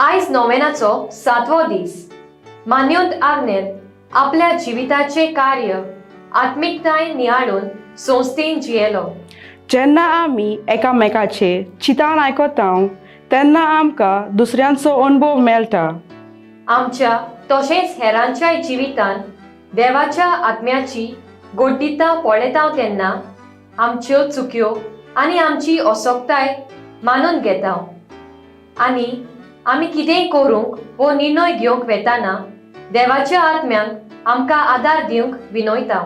आयज नोवेनाचो सातवो दीस. मान्योंत आग्नेल आपल्या जिविताचें कार्य आत्मिकतायेन नियाळून संस्थेन जियेलो. जेन्ना आमी एकामेकाचे चिंतान आयकता तेन्ना आमकां दुसऱ्यांचो अणभव मेळटा. आमच्या तशेंच हेरांच्याय जिवितांत देवाच्या आत्म्याची गोड्डिता पळयता तेन्ना आमच्यो चुक्यो आनी आमची असोक्ताय मानून घेता आनी आमी कितेंय करूंक वो निर्णय घेवंक वेताना देवाच्या आत्म्यांक आमकां आदार दिवंक विनयता.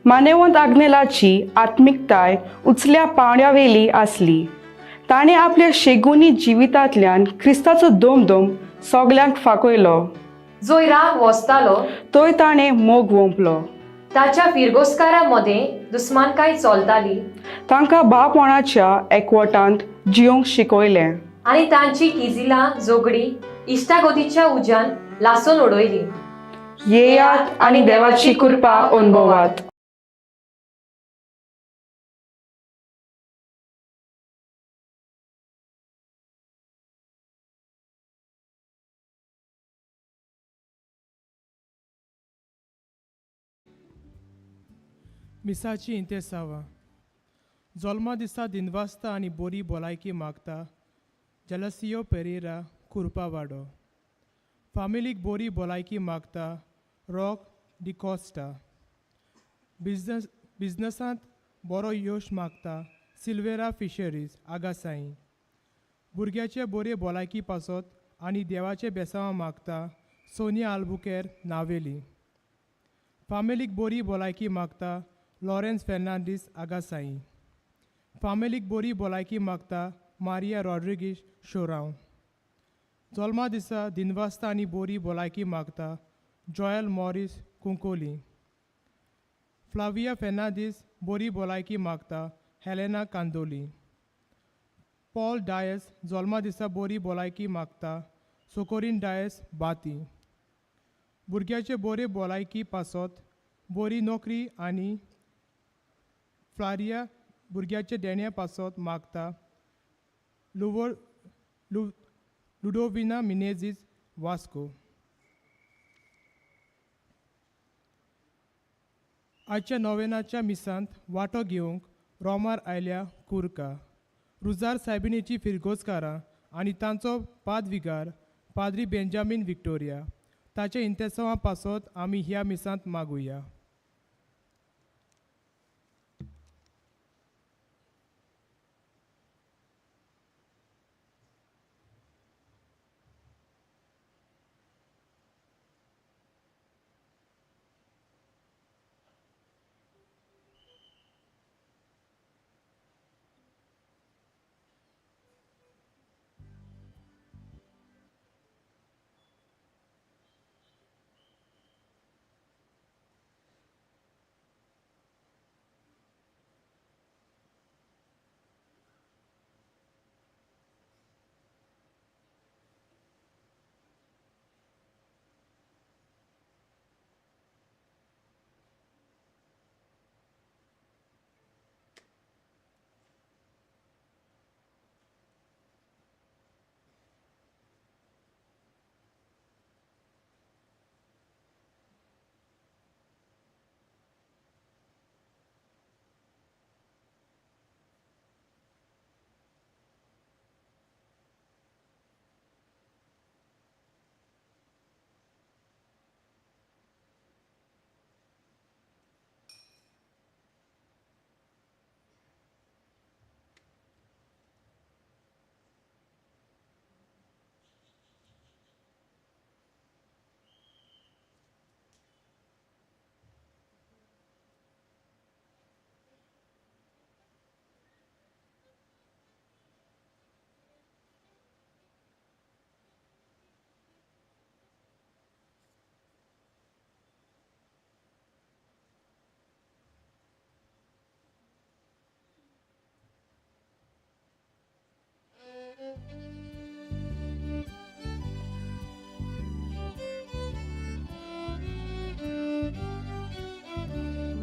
मानेवंत आग्नेलाची आत्मिकताय उचल्या पांवड्यावेली आसली. ताणें आपल्या शेगुनी जिवितांतल्यान क्रिस्ताचो दोमदोम सगल्यांक फाकयलो. जंय राग वसतालो थंय ताणें मोग वोंपलो. ताच्या फिरगोस्कारा मदें दुस्मानकाय चलताली तांकां भावपणाच्या एकवटांत जियोंक शिकयलें आनी तांची किजिलां झगडी इश्टागतीच्या उज्यान लासून उडयली. येयात आनी देवाची कृपा अनुभवात. मिसाची इंतेसांवां. जोल्मा दिसा दिनवासता आनी बोरी भलायकी मागता जलसियो पेरेरा, कुर्पावाडो. फामिलीक बोरी भलायकी मागता रॉक डिकॉस्टा. बिजनसांत बरो यश मागता सिल्वेरा फिशरीज, आगासाई. भुरग्याचे बोरे भलायकी पासत आनी देवाचे बेसांवां मागता सोनिया आल्बुकेर, नावेली. फामिलीक बोरी भलायकी मागता लॉरेन्स फेर्नांडीस, आगासाई. फामिलीक बोरी भलायकी मागता मारिया रॉड्रिगीश, शोरांव. जोल्मा दिसा दिनवासता आनी बोरी भलायकी मागता जॉयल मॉरीस, कुंकोली. फ्लाविया फेर्नांदीस बोरी भलायकी मागता हेलेना कांदोली. पॉल डायस जोल्मा दिसा बोरी भलायकी मागता सोकोरीन डायस, बाती. भुरग्याचे बोरे भलायकी पासत बोरी नोकरी आनी फ्लारिया भुरग्याचे देण्या पासत मागता लुवो लु लुडोविना मिनेझीस, वास्को. आजच्या नोवेनाच्या मिसांत वांटो घेवंक रोमार आयल्या कुरका रुजार सायबिणीची फिरगोजकारां आनी तांचो पादविगार पाद्री बेंजामीन विक्टोरिया ताचे इंतेसांवां पासत आमी ह्या मिसांत मागुया.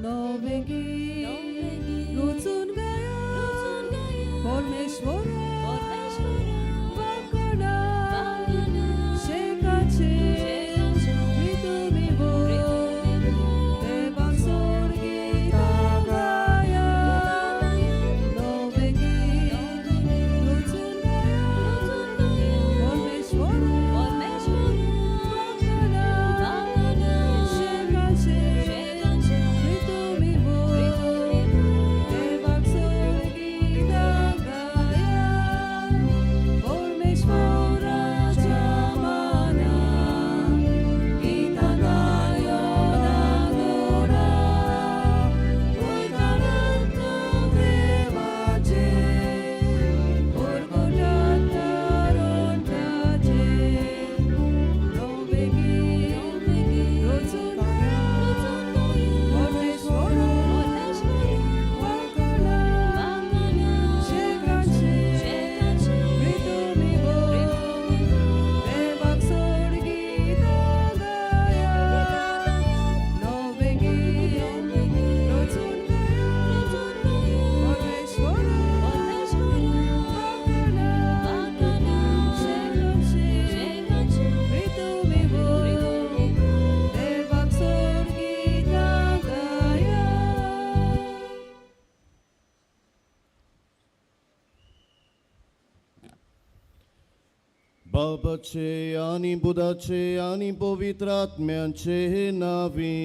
नवें रुचून गाया परमेश्वरा वाखाणा. बाबाचे आनी बुधाचे आनी पवित्र आत्म्याचे नावी.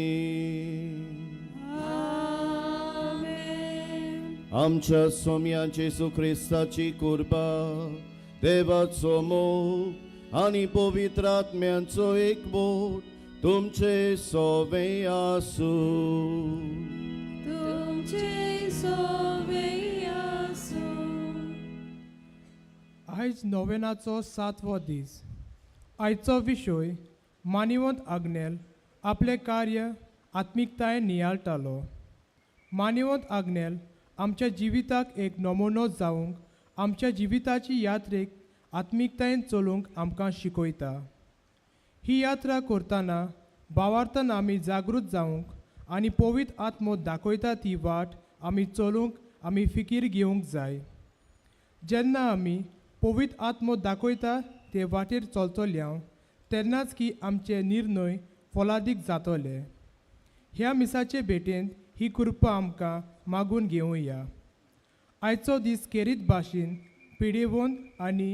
आमच्या सोम्या जेजू क्रिस्ताची कृपा, देवाचो मोग आनी पवित्र आत्म्यांचो एकवट तुमचे सोवे आसूं. तुमचे सोवे आसूं. आयज नोवेनाचो सातवो दीस. आयचो विशय मानिवंत आग्नेल आपलें कार्य आत्मिकतायेन नियाळटालो. मानिवंत आग्नेल आमच्या जिविताक एक नमुनो जावंक आमच्या जिविताची यात्रेक आत्मिकतायेन चलूंक आमकां शिकयता. ही यात्रा करतना भावार्थान आमी जागृत जावंक आनी पवित्र आत्मो दाखयता ती वाट आमी चलूंक आमी फिकीर घेवंक जाय. जेन्ना आमी पवित्र आत्मो दाखयता ते वाटेर चलतले हांव तेन्नाच की आमचे निर्णय फलादीक जातले. ह्या मिसाचे भेटेंत ही कृपा आमकां मागून घेवया. आयचो दीस खेरीत भाशेन पिडेवंत आनी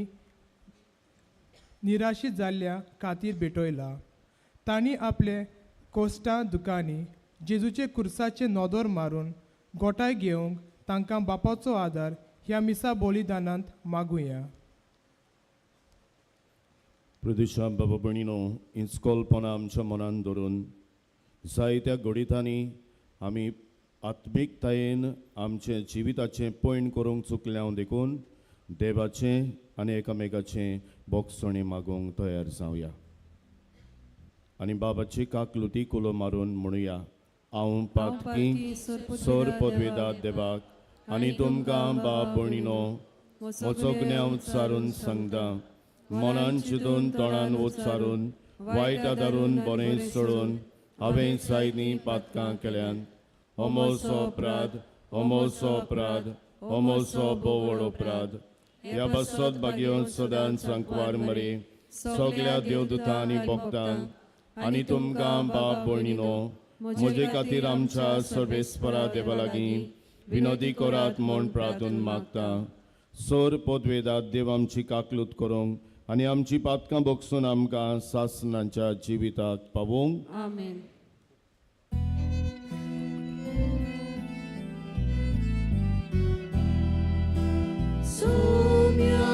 निराशीत जाल्ल्या खातीर भेटयला. तांणी आपले कोश्टां दुकांनी जेजूचे कुर्साचे नदर मारून गोठाय घेवंक तांकां बापाचो आदार ह्या मिसा बलिदानांत मागुया. प्रदेशा बाबा भयणीनो, इस्कोलपणां आमच्या मनान धरून जायत्या घडितांनी आमी आत्मिकतायेन आमचें जिविताचें पयण करूंक चुकल्या देखून देवाचें आनी एकामेकाचें बोगसणें मागूंक तयार जावया आनी बाबाची काकलुती कुलो मारून म्हणुया, हांव पातकी सोर पदवेदार देवाक आनी तुमकां बाब भयणीनो म्हजो गुन्यांव उच्चारून सांगता. मनान चिंतून, तोंडान उच्चारून, वायट आदारून, बरें सोडून हांवें जायतीं पातकां केल्यात. हो म्हजो अपराध, हो म्हजो अपराध, हो म्हजो भोव व्हड अपराध. ह्या पासत भाग्यवंत सदांच सांकवार मरे, सगल्या देवदुतां आनी भक्तांक आनी तुमकां बाब भयणीनो म्हजे खातीर आमच्या सर्वेस्परा देवा लागीं विनोदी करात म्हूण प्रार्थून मागता. सोर पदवेदात देव आमची काकलूत करूंक आनी आमची पातकां भोगसून आमकां सासणाच्या जिविताक पावोवंक. आमेन. सोम्या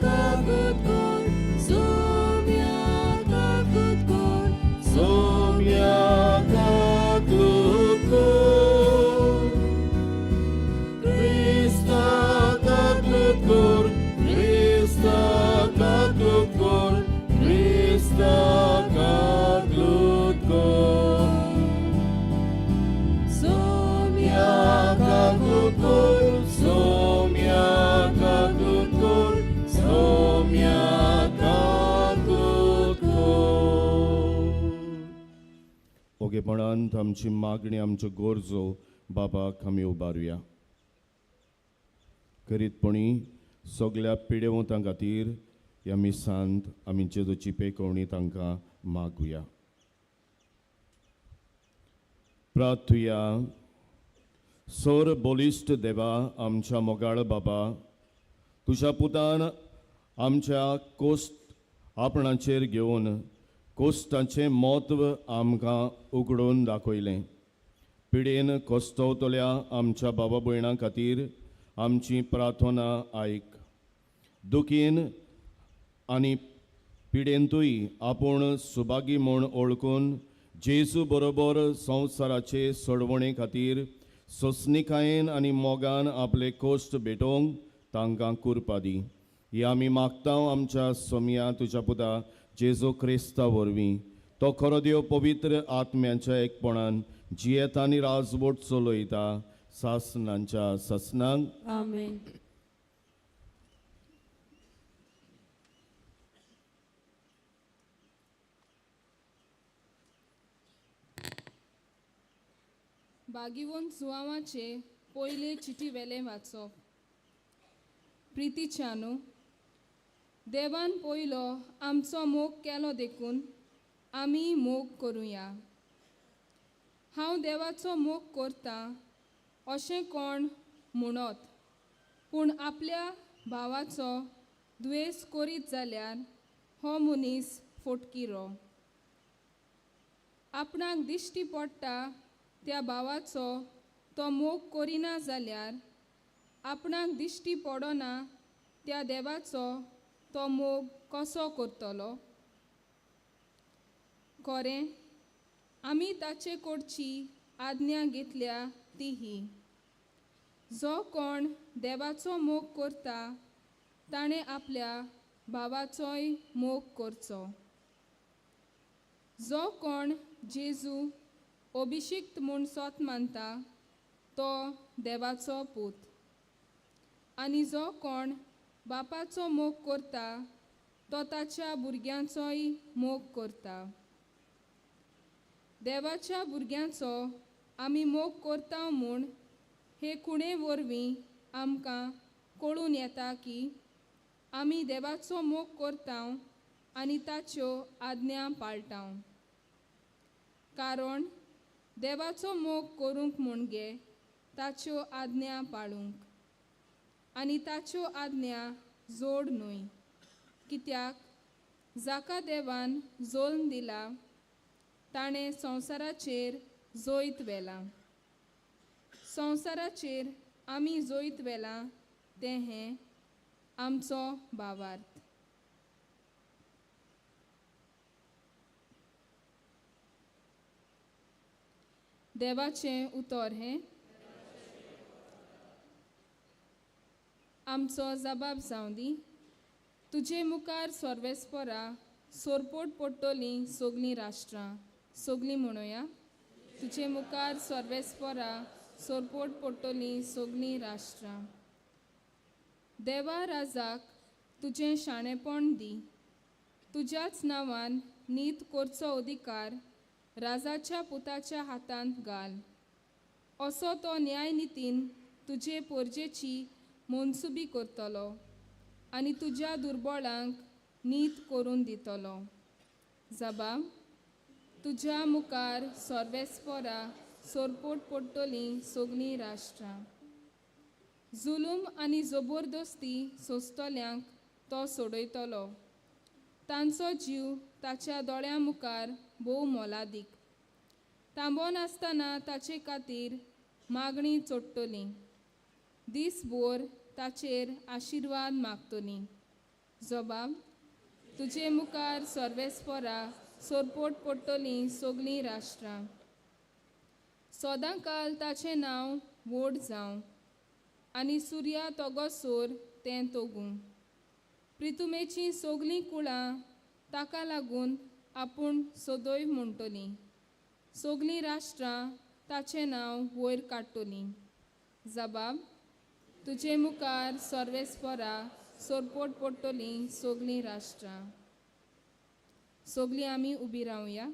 काकूत कर, सोम्या काकूत कर, सोम्या काकलूत कर, क्रिस्ता काकलूत कर, क्रिस्ता काकलूत कर, क्रिस्ता काकलूत कर. सोम्या काकलूत कर, सोम्या काकलूत कर, सोम्या काकलूत कर. ओगेपणांत आमची मागणी, आमच्यो गरजो बाबाक आमी उबारुया. करीतपणी सगल्या पिडेवंतां खातीर ह्या मिसांत आमी जेजूची पेकोवणी तांकां मागुया. प्रार्थुया. सोर बलिश्ट देवा, आमच्या मोगाळ बाबा, तुज्या पुतान आमच्या कोश्ट आपणाचेर घेवन कोश्टाचें म्हत्व आमकां उगडून दाखयलें. पिडेन कोश्टवतल्या आमच्या बाबा भयणां खातीर आमची प्रार्थना आयक. दुखीन आनी पिडेंतूय आपूण सुभागी म्हूण वळखून जेजू बरोबर संवसाराचे सोडवणे खातीर सोंसणिकायेन आनी मोगान आपले कोश्ट भेटोवंक तांकां कुरपा दी. ही आमी मागता आमच्या सोमया तुज्या पुता जेजू क्रिस्ता वरवीं. तो खरो देव पवित्र आत्म्याच्या एकपणान जियेता आनी राजवट चलयता सासणांच्या सासणांक. आमेन. बागिवोन जुआंवाचे पयले चिटी वेलें वाचप. प्रितीच्यानू, देवान पयलो आमचो मोग केलो देखून आमी मोग करुया. हांव देवाचो मोग करतां अशें कोण म्हणत पूण आपल्या भावाचो द्वेस करीत जाल्यार हो मनीस फोटकिरो. आपणाक दिश्टी पडटा त्या भावाचो तो मोग करिना जाल्यार आपणाक दिश्टी पडना त्या देवाचो तो मोग कसो करतलो? खरें आमी ताचे कडची आज्ञा घेतल्या ती ही, जो कोण देवाचो मोग करता ताणें आपल्या भावाचोय मोग करचो. जो कोण जेजू अभिषिक्त म्हूण सोत मानता तो देवाचो पूत, आनी जो कोण बापाचो मोग करता तो ताच्या भुरग्यांचोय मोग करता. देवाच्या भुरग्यांचो आमी मोग करता म्हूण हे खुणे वरवीं आमकां कळून येता की आमी देवाचो मोग करता आनी ताच्यो आज्ञा पाळटा. कारण देवाचो मोग करूंक म्हणगे ताच्यो आज्ञा पाळूंक, आनी ताच्यो आज्ञा जोड न्हय, कित्याक जाका देवान जोल्म दिला ताणें संवसाराचेर जैत व्हेलां. संवसाराचेर आमी जैत व्हेलां तें हें आमचो भावार्थ. देवाचें उतर हें आमचो जबाब जावं दी. तुजे मुखार सर्वेस्परा सोरपोट पडटलीं सगलीं राष्ट्रां. सगलीं म्हणोया, तुजे मुखार सर्वेस्परा सोरपोट पडटलीं सगलीं राष्ट्रां. देवा राजाक तुजें शाणेपण दी, तुज्याच नांवान नीत करचो अधिकार राजाच्या पुताच्या हातांत घाल. असो तो न्यायनितीन तुजे पोरजेची मनसुबी करतलो आनी तुज्या दुर्बळांक नीत करून दितलो. जबाब, तुज्या मुखार सर्वेस्परा सोरपोट पडटलीं सगलीं राष्ट्रां. जुलूम आनी जबरदस्ती सोंसतल्यांक तो सोडयतलो. तांचो जीव ताच्या दोळ्यां मुखार भोव मोलादीक. थांबोनासतना ताचे खातीर मागणी चडटली, दीसभर ताचेर आशिर्वाद मागतली. जबाब, तुजे मुखार सर्वेस्परा सोरपोट पडटलीं सगलीं राष्ट्रां. सदांकाल ताचें नांव व्हड जावं आनी सुर्या तोगोसोर तें तोगूं. प्रितुमेचीं सगलीं कुळां ताका लागून आपूण सदैव म्हणटलीं. सगलीं राष्ट्रां ताचें नांव वयर काडटलीं. जबाब, तुजे मुखार सर्वेस्परा सोरपोट पडटलीं सगलीं राष्ट्रां. सगलीं आमी उबी रावया.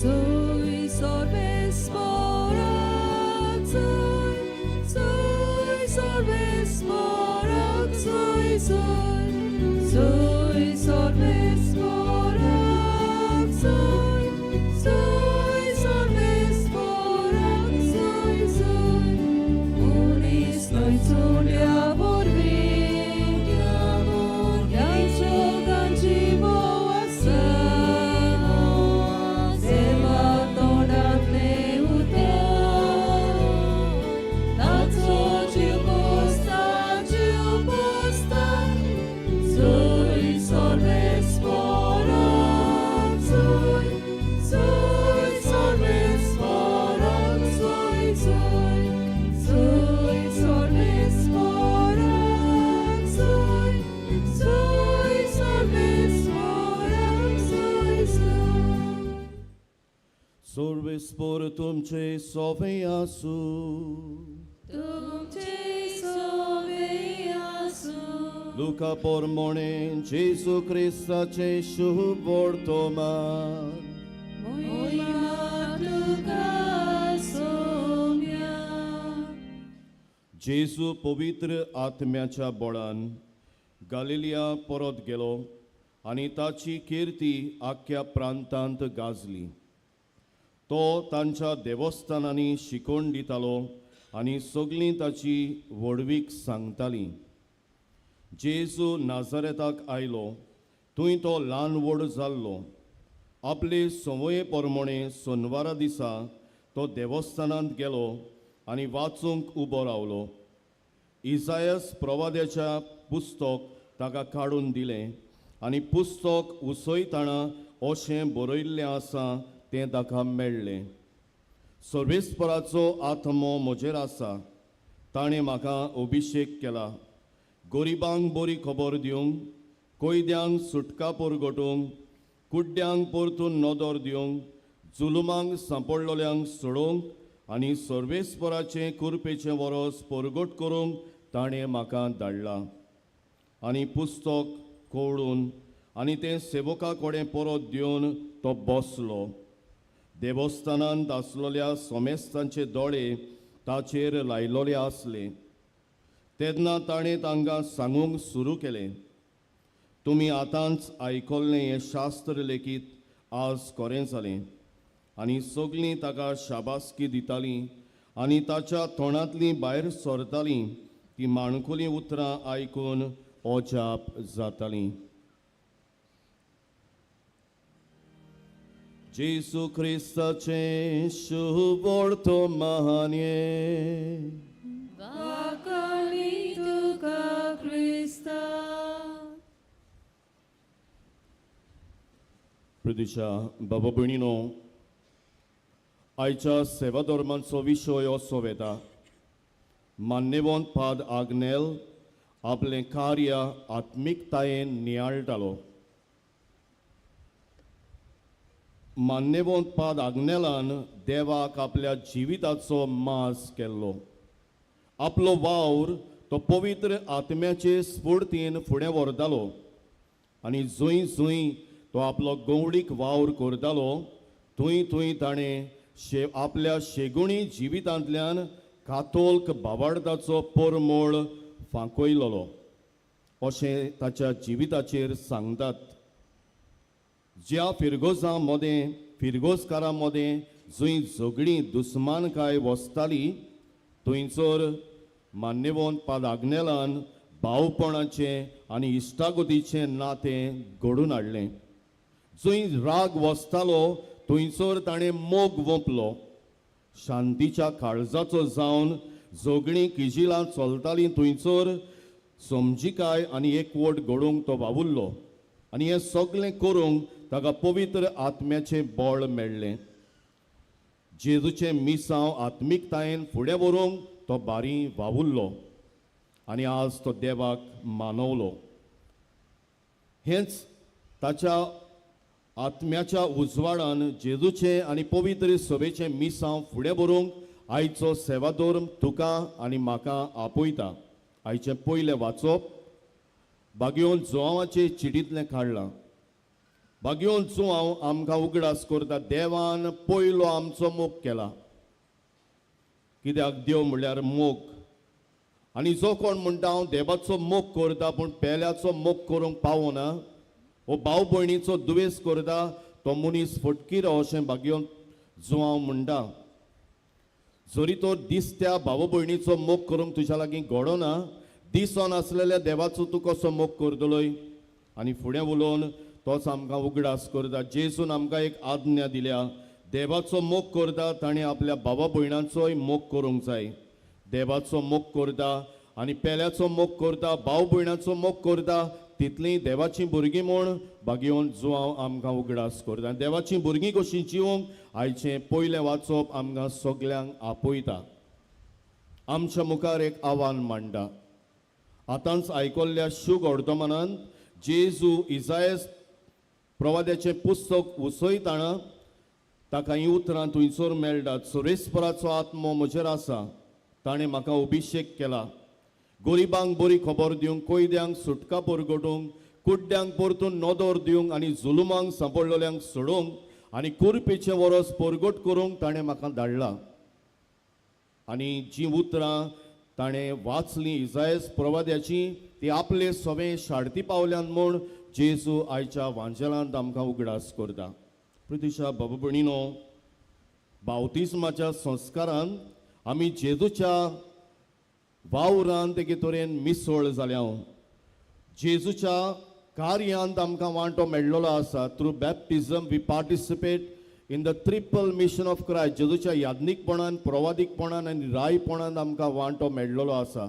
Soi sorbes morac, soi, soi sorbes morac, soi, soi, soi sorbes morac, soi, soi sorbes morac, soi, soi, unis noi zulia vorbi, Gancho ganjivo asa, Seva todatne utar, Taco jiu posta, Soi sorbes morac, soi, soi sorbes morac, soi, soi, soi sorbes morac, soi, soi sorbes morac, soi, soi. सर्वेस्पर तुमचे सोवे आसूं. तुमचे सोवे आसूं. लुका पोरमोणे जेजू क्रिस्ताचे शुभ वर्तमान. मोहिमा तुका सोम्या. जेजू पवित्र आत्म्याच्या बळान गालिलिया परत गेलो आनी ताची किर्ती आख्ख्या प्रांतांत गाजली. तो तांच्या देवस्थानांनी शिकोवन दितालो आनी सगळीं ताची व्हडवीक सांगतालीं. जेजू नाजारेताक आयलो, थंय तो ल्हान व्हड जाल्लो. आपले संवये प्रमाणे सोनवारा दिसा तो देवस्थानांत गेलो आनी वाचूंक उबो रावलो. इजायस प्रवाद्याच्या पुस्तक ताका काडून दिलें आनी पुस्तक उसयतना अशें बरयल्लें आसा तें ताका मेळ्ळें. सर्वेस्पराचो आत्मो म्हजेर आसा, ताणें म्हाका अभिशेक केला गरिबांक बरी खबर दिवंक, कैद्यांक सुटका परगटूंक, कुड्ड्यांक परतून नदर दिवंक, जुलुमांक सांपडलोल्यांक सोडोवंक आनी सर्वेस्पराचें कुरपेचें वरस परगट करूंक ताणें म्हाका धाडला. आनी पुस्तक कवळून आनी तें सेवका कडेन परत दिवन तो बसलो. देवस्थानांत आसलेल्या सोमेस्तांचे दोळे ताचेर लायलोले आसले. तेन्ना ताणें तांकां सांगूंक सुरू केलें, तुमी आतांच आयकल्लें हें शास्त्र लेगीत आज खरें जालें. आनी सगळीं ताका शाबासकी दितालीं आनी ताच्या तोंडांतलीं भायर सरतालीं तीं माणकुलीं उतरां आयकून अजाप जातालीं. जेजू क्रिस्ताचें शुभवर्तमान. वाकणी तुका क्रिस्ता. प्रदेशा बाबा भयणीनो, आयच्या सेवा धर्मांचो विशय असो वेता. मान्यवंत पाद आग्नेल आपलें कार्य आत्मिकतायेन नियाळटालो. मान्यवंत पाद आग्नेलान देवाक आपल्या जिविताचो मास केल्लो. आपलो वावर तो पवित्र आत्म्याचे स्फूर्तीन फुडें व्हरतालो आनी जंय जंय तो आपलो गवळीक वावर करतालो थंय थंय ताणें आपल्या शेगुणी जिवितांतल्यान कातोल्क बाबार्दाचो परमळ फांकयलोलो अशें ताच्या जिविताचेर सांगतात. ज्या फिरगोजां मदें फिरगोजकारां मदें जंय झगडीं दुस्मानकाय वसताली थंयसर मान्यवंत पाद आग्नेलान भावपणाचें आनी इश्टागतीचें नातें घडून हाडलें. जंय राग वसतालो थंयसर ताणें मोग वोंपलो. शांतीच्या काळजाचो जावन झगडीं किजिलां चलतालीं थंयसर समजिकाय आनी एकवट घडोवंक तो वावुरलो आनी हें सगळें करूंक ताका पवित्र आत्म्याचें बळ मेळ्ळें. जेजूचें मिसांव आत्मिकतायेन फुडें व्हरूंक तो बारी वावुरलो आनी आज तो देवाक मानवलो. हेंच ताच्या आत्म्याच्या उजवाडान जेजूचें आनी पवित्र सभेचें मिसांव फुडें व्हरूंक आयचो सेवाधर्म तुका आनी म्हाका आपयता. आयचें पयलें वाचप बागयोन जुवांवाचे चिटींतलें काडलां. बागयोन जुवांव आमकां उगडास करता देवान पयलो आमचो मोग केला. कित्याक देव म्हणल्यार मोग. आनी जो कोण म्हणटा हांव देवाचो मोग करता पूण पेल्याचो मोग करूंक पावना हो भाव भयणीचो दुवेस करता तो मनीस फटकिरो अशें बागयोन जुवांव म्हणटा. जरी तो दिसत्या भाव भयणीचो मोग करूंक तुज्या लागीं घडोना, दिसोन आसलेल्या देवाचो तूं कसो मोग करतलोय. आनी फुडें उलोवन तोच आमकां उगडास करता जेजून आमकां एक आज्ञा दिल्या, देवाचो मोग करता ताणें आपल्या भावा भयणांचोय मोग करूंक जाय. देवाचो मोग करता आनी पेल्याचो मोग करता, भाव भयणांचो मोग करता तितलीं देवाचीं भुरगीं म्हूण बागयोन जुवांव आमकां उगडास करता. देवाचीं भुरगीं कशीं जिवंक आयचें पयलें वाचप आमकां सगल्यांक आपयता. आमच्या मुखार एक आव्हान मांडटा. आतांच आयकल्ल्या शूग वर्तमानान जेजू इजायस प्रवाद्याचें पुस्तक उसयतना ताका हीं उतरां थंयसर मेळटात. सुरेस्पराचो आत्मो म्हजेर आसा, ताणें म्हाका अभिशेक केला गरिबांक बरी खबर दिवंक, कैद्यांक सुटका परगटूंक, कुड्ड्यांक परतून नदर दिवंक आनी जुलुमांक सांपडलेल्यांक सोडोवंक आनी कुरपेचें वरस परगट करूंक ताणें म्हाका धाडला. आनी जीं उतरां ताणें वाचलीं इजायस प्रवाद्याची ती आपले सवें शाडती पावल्यान म्हूण जेजू आयच्या वांजेलांत आमकां उगडास करता. प्रितिशा बाबा भयणीनो, बावतिस्माच्या संस्कारान आमी जेजूच्या वावरान एके तरेन मिसळ जाल्या. जेजूच्या कार्यांत आमकां वांटो मेळ्ळलो आसा. Through baptism we participate in the triple mission of Christ. जेजूच्या याज्ञीकपणान, प्रवादीकपणान आनी रायपणान आमकां वांटो मेळ्ळलो आसा.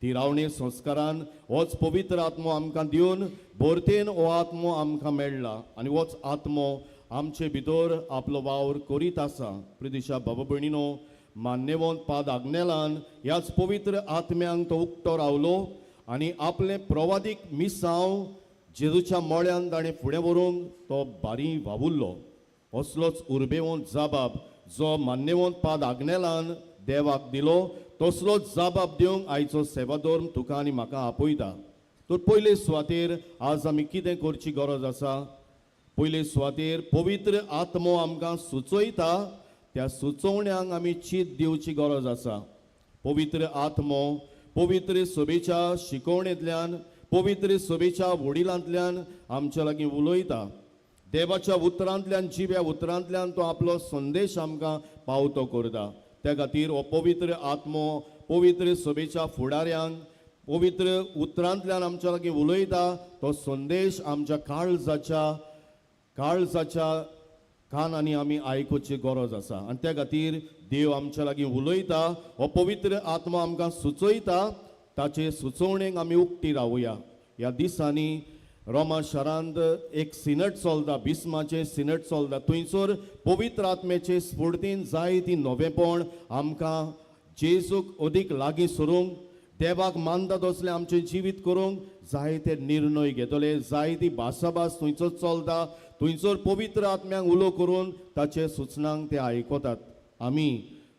तिरावणे संस्कारान होच पवित्र आत्मो आमकां दिवन भरतेन हो आत्मो आमकां मेळ्ळा आनी होच आत्मो आमचे भितर आपलो वावर करीत आसा. प्रिदिशा बाबा भयणीनो, मान्यवंत पाद आग्नेलान ह्याच पवित्र आत्म्यांक तो उक्तो रावलो आनी आपलें प्रवादीक मिसांव जेजूच्या मळ्यान ताणें फुडें व्हरूंक तो बारी वावुरलो. असलोच उर्बेवंत जाबाब जो मान्यवंत पाद आग्नेलान देवाक दिलो तसलोच जाबाब दिवंक आयचो सेवाधर्म तुका आनी म्हाका आपयता. तर पयले सुवातेर आज आमी कितें करची गरज आसा? पयले सुवातेर पवित्र आत्मो आमकां सुचयता त्या सुचोवण्यांक आमी चीत दिवची गरज आसा. पवित्र आत्मो पवित्र सभेच्या शिकवणेंतल्यान, पवित्र सभेच्या वडिलांतल्यान आमच्या लागीं उलयता. देवाच्या उतरांतल्यान, जिव्या उतरांतल्यान तो आपलो संदेश आमकां पावतो करता. त्या खातीर हो पवित्र आत्मो पवित्र सभेच्या फुडाऱ्यांक पवित्र उतरांतल्यान आमच्या लागीं उलयता. तो संदेश आमच्या काळजाच्या कानांनी आमी आयकुची गरज आसा आनी त्या खातीर देव आमच्या लागीं उलयता. हो पवित्र आत्मा आमकां सुचयता, ताचे सुचोवणेक आमी उक्ती रावया. ह्या दिसांनी रोमा शारांत एक सिनट चलता, बिस्माचें सिनट चलता. थंयसर पवित्र आत्म्याचे स्फूर्तीन जाय ती नवेंपण आमकां जेजूक अदीक लागीं सरूंक, देवाक मानता तसलें आमचें जिवीत करूंक जायते निर्णय घेतले, जायती भासाभास थंयसर चलता. थंयसर पवित्र आत्म्यांक उलो करून ताचे सुचनांक ते आयकतात. आमी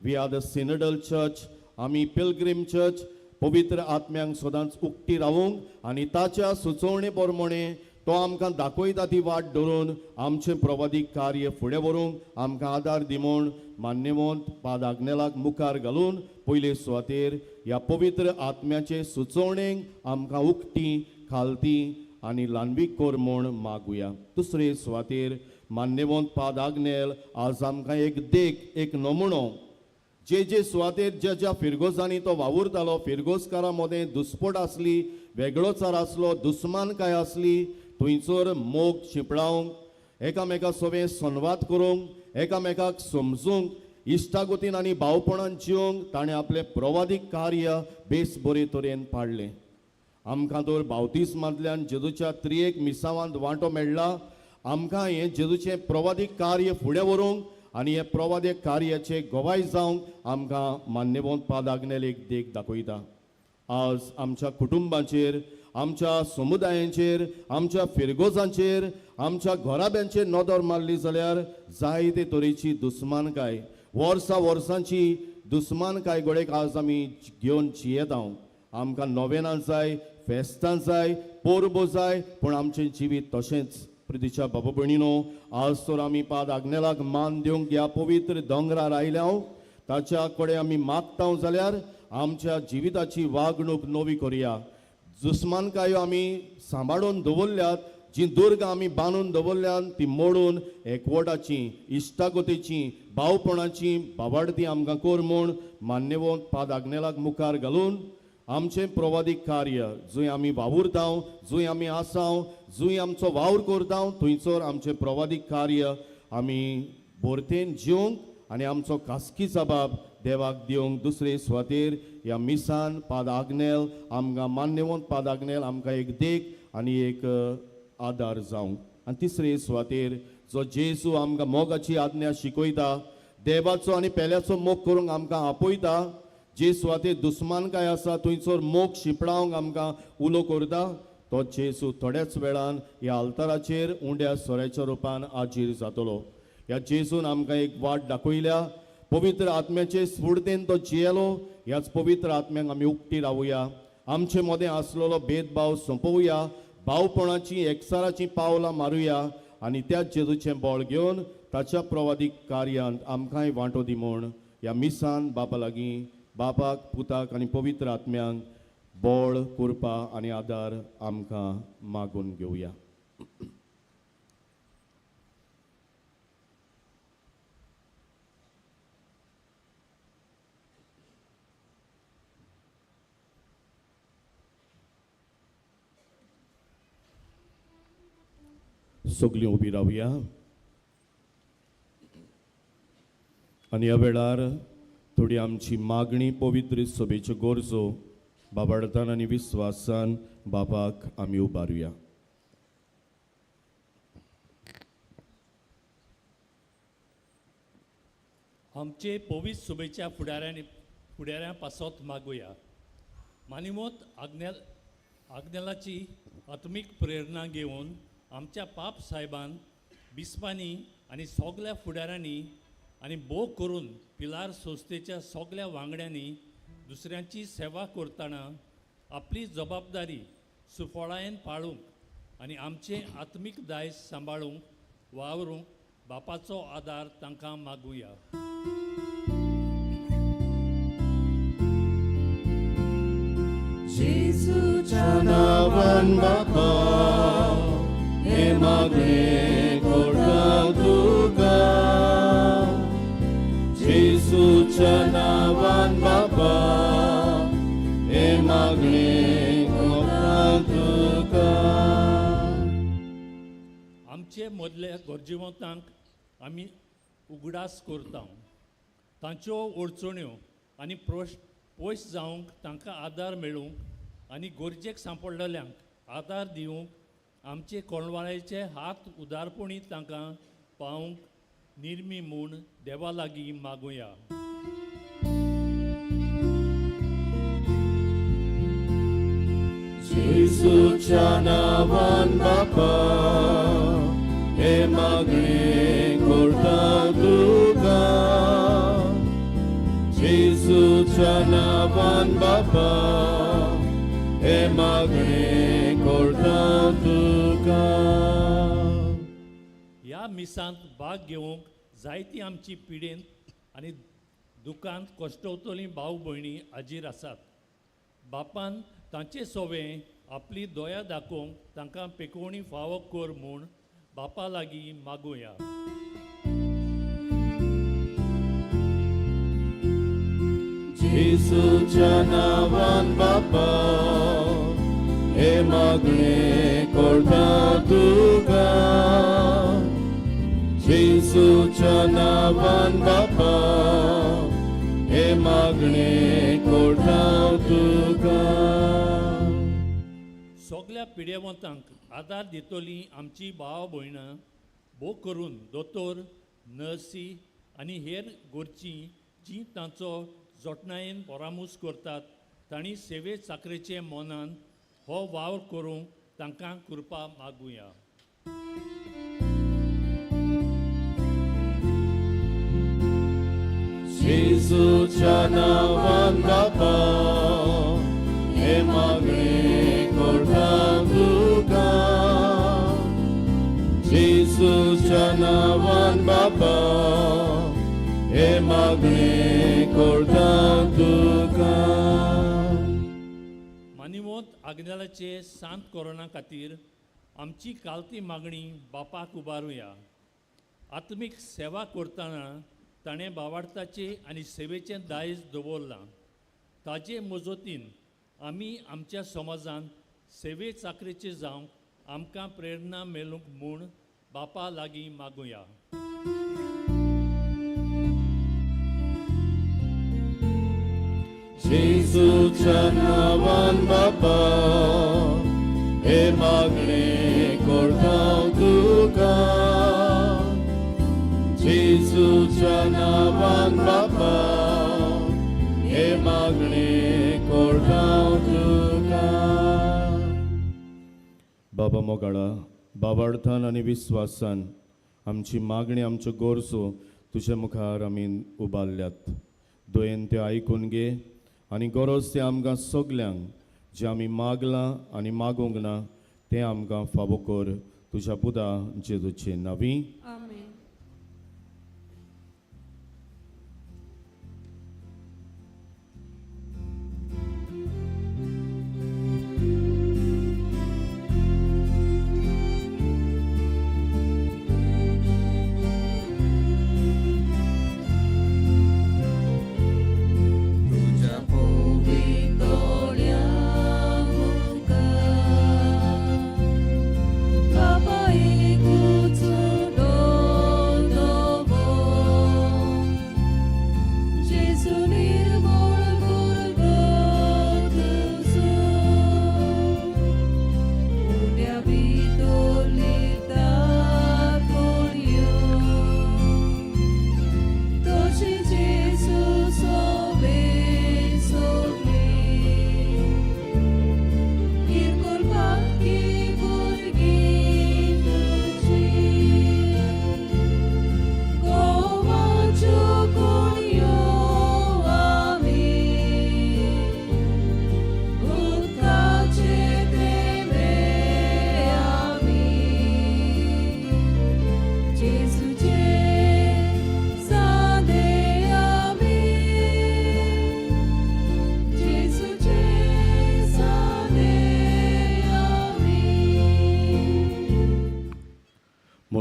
we are the synodal church, आमी पिलग्रीम चर्च. पवित्र आत्म्यांक सदांच उक्ती रावूंक आनी ताच्या सुचोवणे प्रमाणे तो आमकां दाखयता ती वाट धरून आमचें प्रवादीक कार्य फुडें व्हरूंक आमकां आदार दी म्हूण मान्यवंत पाद आग्नेलाक मुखार घालून पयले सुवातेर ह्या पवित्र आत्म्याचे सुचोवणेक आमकां उक्ती खालती आनी ल्हानवीक कर म्हूण मागुया. दुसरे सुवातेर मान्यवंत पाद आग्नेल आज आमकां एक देख, एक नमुनो. जे जे सुवातेर ज्या ज्या फिरगोजांनी तो वावुरतालो, फिरगोजकारां मदें दुस्पट आसली, वेगळोचार आसलो, दुस्मानकाय आसली, थंयसर मोग शिंपडावंक, एकामेका सोबें संवाद करूंक, एकामेकाक समजूंक, इश्टागतीन आनी भावपणान जिवंक ताणें आपलें प्रवादीक कार्य बेस बरे तरेन पाडलें. आमकां तर बावतिस्मांतल्यान जेजूच्या त्रियेक मिसावांत वांटो मेळ्ळा. आमकां हें जेजूचें प्रवादीक कार्य फुडें व्हरूंक आनी हे प्रवादीक कार्याचे गवाय जावंक आमकां मान्यवंत पाद आग्नेल एक देख दाखयता. आज आमच्या कुटुंबांचेर, आमच्या समुदायांचेर, आमच्या फिरगोजांचेर, आमच्या घराब्यांचेर नदर मारली जाल्यार जायते तरेची दुस्मानकाय, वर्सां वर्सांची दुस्मानकाय घडयेक आज आमी घेवन जियेता. आमकां नोवेनां जाय, फेस्तां जाय, परबो जाय, पूण आमचें जिवीत तशेंच. प्रितीच्या बाबा भयणीनो, आज तर आमी पाद आग्नेलाक मान दिवंक ह्या पवित्र दोंगरार आयल्या. ताच्या कडेन आमी मागता जाल्यार आमच्या जिविताची वागणूक नवी करुया. दुस्मानकायो आमी सांबाळून दवरल्यात, जी दुर्गां आमी बांदून दवरल्यात ती मोडून एकवटाची, इश्टागतीची, भावपणाची बाबाडती आमकां कर म्हूण मान्यवंत पाद आग्नेलाक मुखार घालून आमचें प्रवादीक कार्य जंय आमी वावुरता, जंय आमी आसाव, जंय आमचो वावर करता, थंयसर आमचें प्रवादीक कार्य आमी भरतेन जिवंक आनी आमचो खासकी जबाब देवाक दिवंक दुसरे सुवातेर ह्या मिसान पाद आग्नेल आमकां, मान्यवंत पाद आग्नेल आमकां एक देख आनी एक आदार जावंक. आनी तिसरे सुवातेर जो जेजू आमकां मोगाची आज्ञा शिकयता, देवाचो आनी पेल्याचो मोग करूंक आमकां आपयता, जे सुवातेर दुस्मानकाय आसा थंयसर मोग शिंपडावंक आमकां उलो करता, तो जेजू थोड्याच वेळान ह्या आल्ताराचेर उंड्या सोऱ्याच्या रुपान आजीर जातलो. ह्या जेजून आमकां एक वाट दाखयल्या. पवित्र आत्म्याचे स्फूर्तेन तो जियेलो. ह्याच पवित्र आत्म्यांक आमी उक्ती रावया. आमचे मदें आसलेलो भेदभाव सोंपोवया, भावपणाची, एकचाराची पावलां मारुया आनी त्याच जेजूचें बळ घेवन ताच्या प्रवादीक कार्यांत आमकांय वांटो दी म्हूण ह्या मिसान बापा लागीं, बापाक, पुताक आनी पवित्र आत्म्यांक बळ, कृपा आनी आदार आमकां मागून घेवया. सगलीं उबी रावया आनी ह्या वेळार थोडी आमची मागणी पवित्र सभेच्यो गरजो बाबाडतान आनी विस्वासान बाबाक आमी उबारुया. आमचे पवित्र सभेच्या फुडाऱ्यां पासत मागुया. मानिमोत आग्नेलाची आत्मीक प्रेरणा घेवन आमच्या पाप साहेबान बिस्पांनी आनी सगल्या फुडाऱ्यांनी आनी भोव करून पिलार संस्थेच्या सगल्या वांगड्यांनी दुसऱ्यांची सेवा करतना आपली जबाबदारी सुफळायेन पाळूंक आनी आमचें आत्मीक दायज सांबाळूंक वावरूंक बापाचो आदार तांकां मागुया. जेजूच्या नांवान बापा हे मागणें करता तुका, जेजूच्या नांवान बापा हे मागणें करता तुका. आमचे मदल्या गरजेवंतांक आमी उगडास करता, तांच्यो अडचण्यो आनी प्रश्न पयस जावंक तांकां आदार मेळूंक आनी गरजेक सांपडलेल्यांक आदार दिवंक आमचे कोणवाळेचे हात उदारपणी तांकां पावूंक निर्मी म्हूण देवा लागीं मागुया. जेजूच्या नांवान बापा हे मागणें करता तुका, जेजूच्या नांवान बापा हे मागणें करता तुका. ह्या मिसांत भाग घेवंक जायती आमची पिडेन आनी दुकांत कश्टवतलीं भाव भयणी हाजीर आसात. बापान तांचे सोवे आपली दया दाखोवंक तांकां पेकोवणी फावो कर म्हूण बापा लागीं मागुया. जेजूच्या नांवान बापा हे मागणें करता तुका, जेजूच्या नांवान बापा हे मागणें करता तुका. सगल्या पिडेवंतांक आदार दितली आमची भाव भयणां भोव करून दोतोर, नर्सी आनी हेर गोरचीं जीं तांचो जोटणायेन परामूस करतात तांणी सेवे चाकरेचे मनान हो वावर करूंक तांकां कृपा मागुया. जेजूच्या नांवान बापा हे मागणें करता तुका, जेजूच्या नांवान बापा हे मागणें करता तुका. मानिवंत आग्नेलाचे सांत कोरोना खातीर आमची कालती मागणी बापाक उबारुया. आत्मीक सेवा करतना ताणें बावार्थाचें आनी सेवेचें दायज दवरलां. ताजे मजतीन आमी आमच्या समाजांत सेवे चाकरेचे जावंक आमकां प्रेरणा मेळूंक म्हूण बापा लागीं मागुया. जेजूच्या नांवान बापा हे मागणें करता तुका, जेजूच्या नांवान बापा हे मागणें करता तुका. बाबा मोगाळा, बाबार्थान आनी विस्वासान आमची मागणी आमच्यो गरजो तुज्या मुखार आमी उबारल्यात. दयेन त्यो आयकून घे आनी गरज तें आमकां सगल्यांक जें आमी मागलां आनी मागूंक ना तें आमकां फावो कर तुज्या पुता जेजूचे नांवी. आमेन.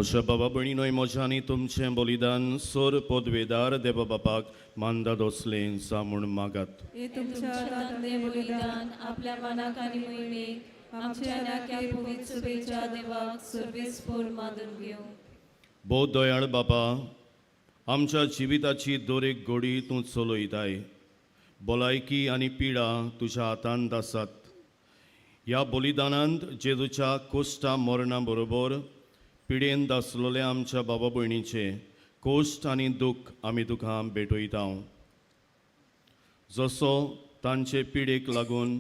म्हज्या बाबा भयणीनोय म्हज्या आनी तुमचें बलिदान सोर पदवेदार देवा बापाक मानदा दोसलें जा म्हूण मागात. हे तुमच्या हातांतलें बलिदान आपल्या मनाक आनी मोहिमेक आमच्या नाक्या पवित्र सुबेच्या देवाक सर्वेस्पोर मानून घेवं. भोव दयाळ बापा, आमच्या जिविताची दर एक घडी तूं चलयताय. भलायकी आनी पिडा तुज्या हातांत आसात. ह्या बलिदानांत जेजूच्या कोश्टा मरणा बरोबर पिडेन दासलोले आमच्या बाबा भयणीचे कोश्ट आनी दूख आमी तुका भेटयता. जसो तांचे पिडेक लागून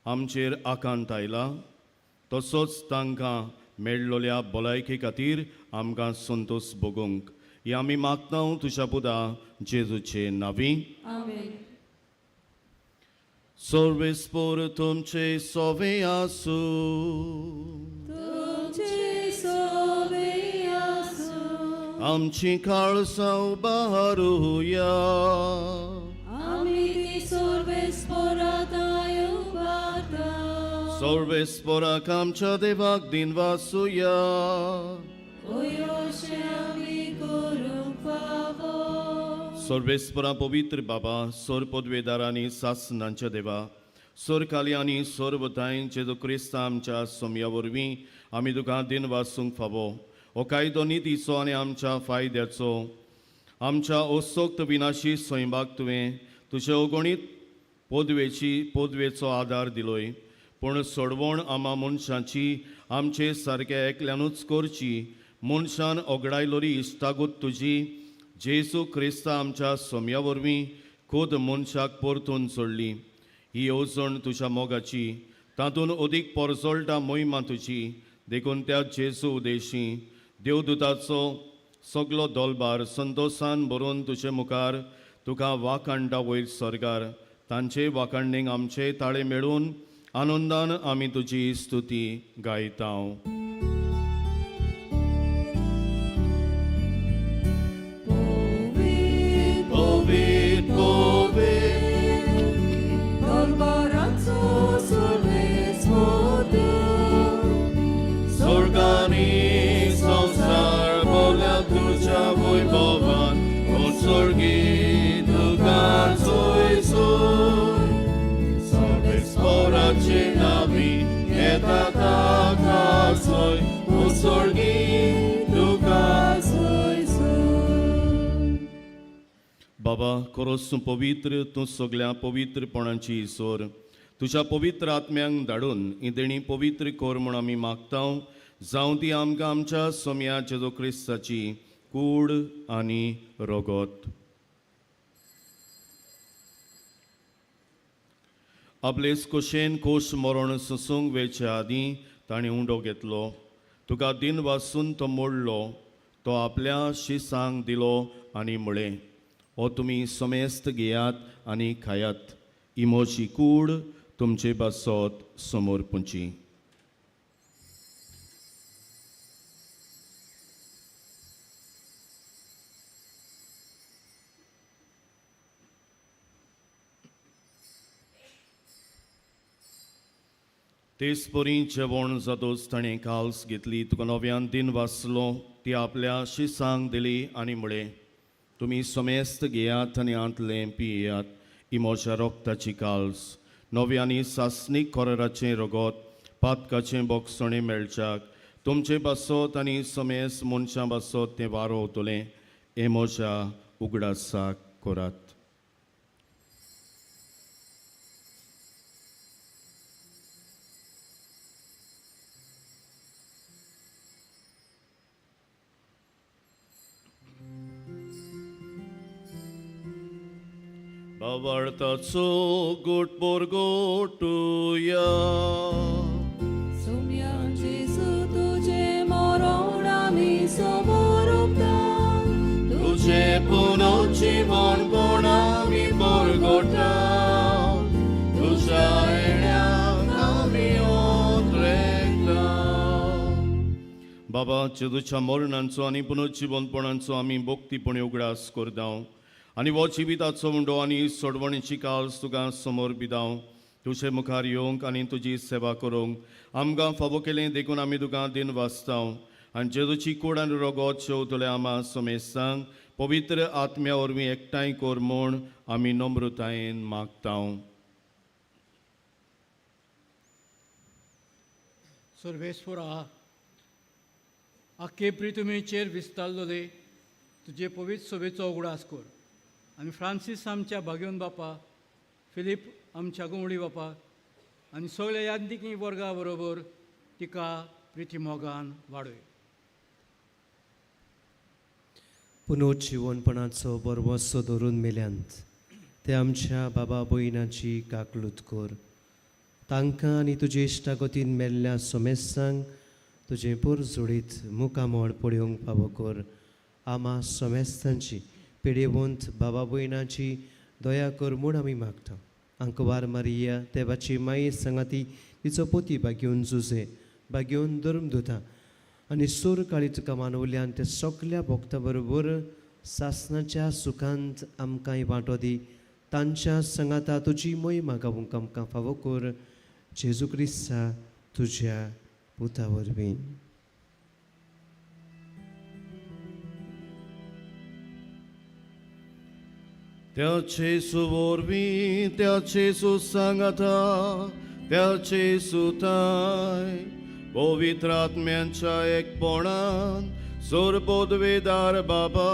आमचेर आकांत आयला तसोच तांकां मेळलोल्या भलायके खातीर आमकां संतोश भोगूंक ही आमी मागता तुज्या पुता जेजूचे नांवी. आमेन. सर्वेस्पोर तुमचे सोवे आसूं. तुमचे सोवे आसूं. आमची काळसां उबारुया. आमी ती सर्वेस्पोराक उबारता. सर्वेस्पोराक आमच्या देवाक दिनवासुया. ओयोशे आमी करूंक फावो. सर्वेस्परा पवित्र बाबा, सोर पदवेदार आनी सासनांच्या देवा, सोर काली आनी सोर जेजू क्रिस्ता आमच्या सोमया वरवीं आमी तुका दिनवासूंक फावो. हो कायदो नितीचो आनी आमच्या फायद्याचो. आमच्या असोक्त विनाशी स्वयंबाक तुवें तुजे अगणीत पदवेचो आदार दिलोय, पूण सोडवण आमा मनशाची आमचे सारक्या एकल्यानूच करची. मनशान ओगडायलोरी इश्टागत तुजी जेजू क्रिस्ता आमच्या सोम्या वरवीं खुद मनशाक परतून सोडली. ही येवजण तुज्या मोगाची, तातूंत अदीक परजळटा मोहिमा तुजी. देखून त्या जेजू उदेशी देवदूताचो सगलो दोलबार संतोसान भरून तुजे मुखार तुका वाखाणटा वयर स्वर्गार. तांचे वाखाणणेक आमचे ताळे मेळून आनंदान आमी तुजी स्तुती गायता. पवित्र पवित्र दरबाराचो सर्वेस्पोर स्वर्गानी संवसार बोल्या तुज्या वैभवान, उत्सर्गी तुका सोय सोय. सर्वेस्पोराचे नावी येता ताका सोय, उत्सर्गी तुका सोय सोय. बाबा, खरोच तूं पवित्र, तूं सगल्या पवित्रपणाची ईश्वर. तुज्या पवित्र आत्म्यांक धाडून ही देणी पवित्र कर म्हूण आमी मागता. जावं ती आमकां आमच्या सोम्या जेजू क्रिस्ताची कूड आनी रगत. आपलेच कुशेन कोश मरण सोसूंक वेच्या आदीं ताणें उंडो घेतलो, तुका दिन वासून तो मोडलो, तो आपल्या शिसांक दिलो आनी म्हळें, हो तुमी समेस्त घेयात आनी खायात. ही म्हजी कूड तुमचे पासत समोर पुंची. तेच परी जेवण जातोच ताणें काल्स घेतली, तुका नव्यान दिन वाचलो, ती आपल्या शिसांक दिली आनी म्हळें, तुमी समेस्त घेयात आनी आंतलें पियेयात. ही म्हज्या रोगताची काल्स, नव्या आनी सासणीक कोराचें रगत, पातकाचें बोगसणें मेळच्याक तुमचे पासत आनी समेस्त मनशां पासत तें वारोवतलें. हें म्हज्या उगडासाक करात. बाबार्थाचो गोट पोरगोटुया. सोम्या जेजू तुजें मरण आमी समोर उरता. तुझे पुनर्जीवनपण आमी परगटा, तुज्या येण्याक आमी ओतरेकला. बाबा, जेजूच्या मरणांचो आनी पुनर्जीवनपणांचो आमी भक्तीपणी उगडास करता आनी हो जिविताचो उंडो आनी सोडवणीची काल्स तुका समोर बिदाव. तुजे मुखार येवंक आनी तुजी सेवा करूंक आमकां फावो केलें देखून आमी तुका दिन वाचता. आनी जेजूची कूड आनी रगत शेवतले आमा समेस्तांक पवित्र आत्म्या वरवीं एकठांय कर म्हूण आमी नम्रतायेन मागता. सर्वेस्वरा, आख्खे प्रितुमेचेर विस्तारलोले तुजे पवित्र सभेचो उगडास कर आनी फ्रांसीस आमच्या भाग्योन बापा, फिलीप आमच्या गुंवडी बापा आनी सगळ्या यादनिकी वर्गा बरोबर तिका प्रिती मोगान वाडय. पुनर्जिवनपणाचो बरवसो धरून मेल्यांत ते आमच्या बाबा भयणाची काकलूत कर. तांकां आनी तुजे इश्टागतीन मेल्ल्या सोमेस्तांक तुजें पोरजोडीत मुखामळ पळोवंक फावो कर. आमा सोमेस्तांची पिडेवंत बाबा भयणाची दया कर म्हूण आमी मागता. आंकवार मारिया देवाची माये सांगाती तिचो पोती बागेवन जुजे बागेवन धर्मदुता आनी सूर काळी तुका मानवल्यान ते सगल्या भक्ता बरोबर सासनाच्या सुखांत आमकांय वांटो दी. तांच्या सांगाता तुजी मोहिमा गावूंक आमकां फावो कर. जेजू क्रिस्ता तुज्या पुता वरवीं. त्या जेजू वरवीं, त्या जेजू सांगाता, त्या जेजूताय पवित्र आत्म्यांच्या एकपणान सोरबोदवेदार बाबा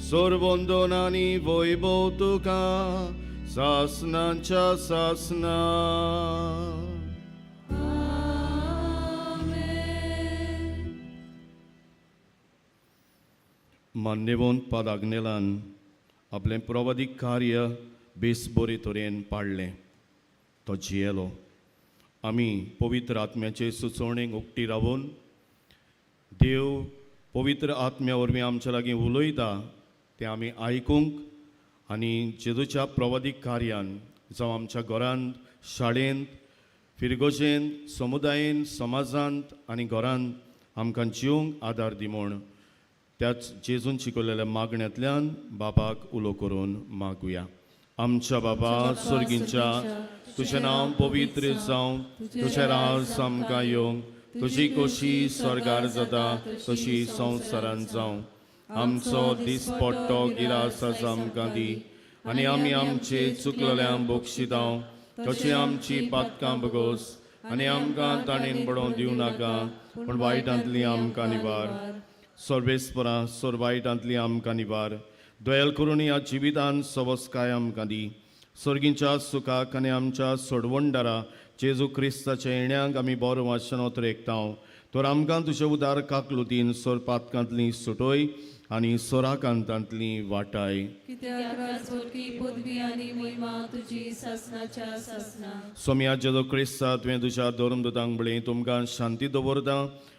सोरवंदनानी वैभव तुका सासनाच्या सासना. मान्यवंत पाद आग्नेलान आपलें प्रवादीक कार्य बेस बरे तरेन पाडलें. तो जियेलो. आमी पवित्र आत्म्याचे सुचोवणेक उक्ती रावून देव पवित्र आत्म्या वरवीं आमच्या लागीं उलयता तें आमी आयकूंक आनी जेजूच्या प्रवादीक कार्यान जावं आमच्या घरांत, शाळेंत, फिरगोजेंत, समुदायेन, समाजांत आनी घरांत आमकां जिवंक आदार दी म्हूण त्याच जेजून शिकवलेल्या मागण्यांतल्यान बाबाक उलो करून मागुया. आमच्या बाबा स्वर्गींच्या, तुजें नांव पवित्र जावं, तुजें राज आमकां येवंक, तुजी खोशी स्वर्गार जाता तशी संवसारांत जावं. आमचो दिसपट्टो गिरास आज आमकां दी आनी आमी आमचे चुकलेल्यांक बक्षितांव तशी आमची पातकां बगोस आनी आमकां ताणेन बडोवंक दिवं नाका, पूण वायटांतली आमकां निवार. सर्वेस्परा सोर वायटांतली आमकां निवार. दयाल करून ह्या जिवितान सवस्काय आमकां दी. सर्गींच्या सुखाक आनी आमच्या सोडवणदारा जेजू क्रिस्ताच्या येण्याक आमी बरो वाचनोत रेखतांव. तर आमकां तुजे उदार काकलुतीन सोर पातकांतली सुटोय आनी सोराकांतांतली वाटाय. सोम्या जेजू क्रिस्ता, तुवें तुज्या धर्मदूतांक म्हणलें, तुमकां शांती दवरता,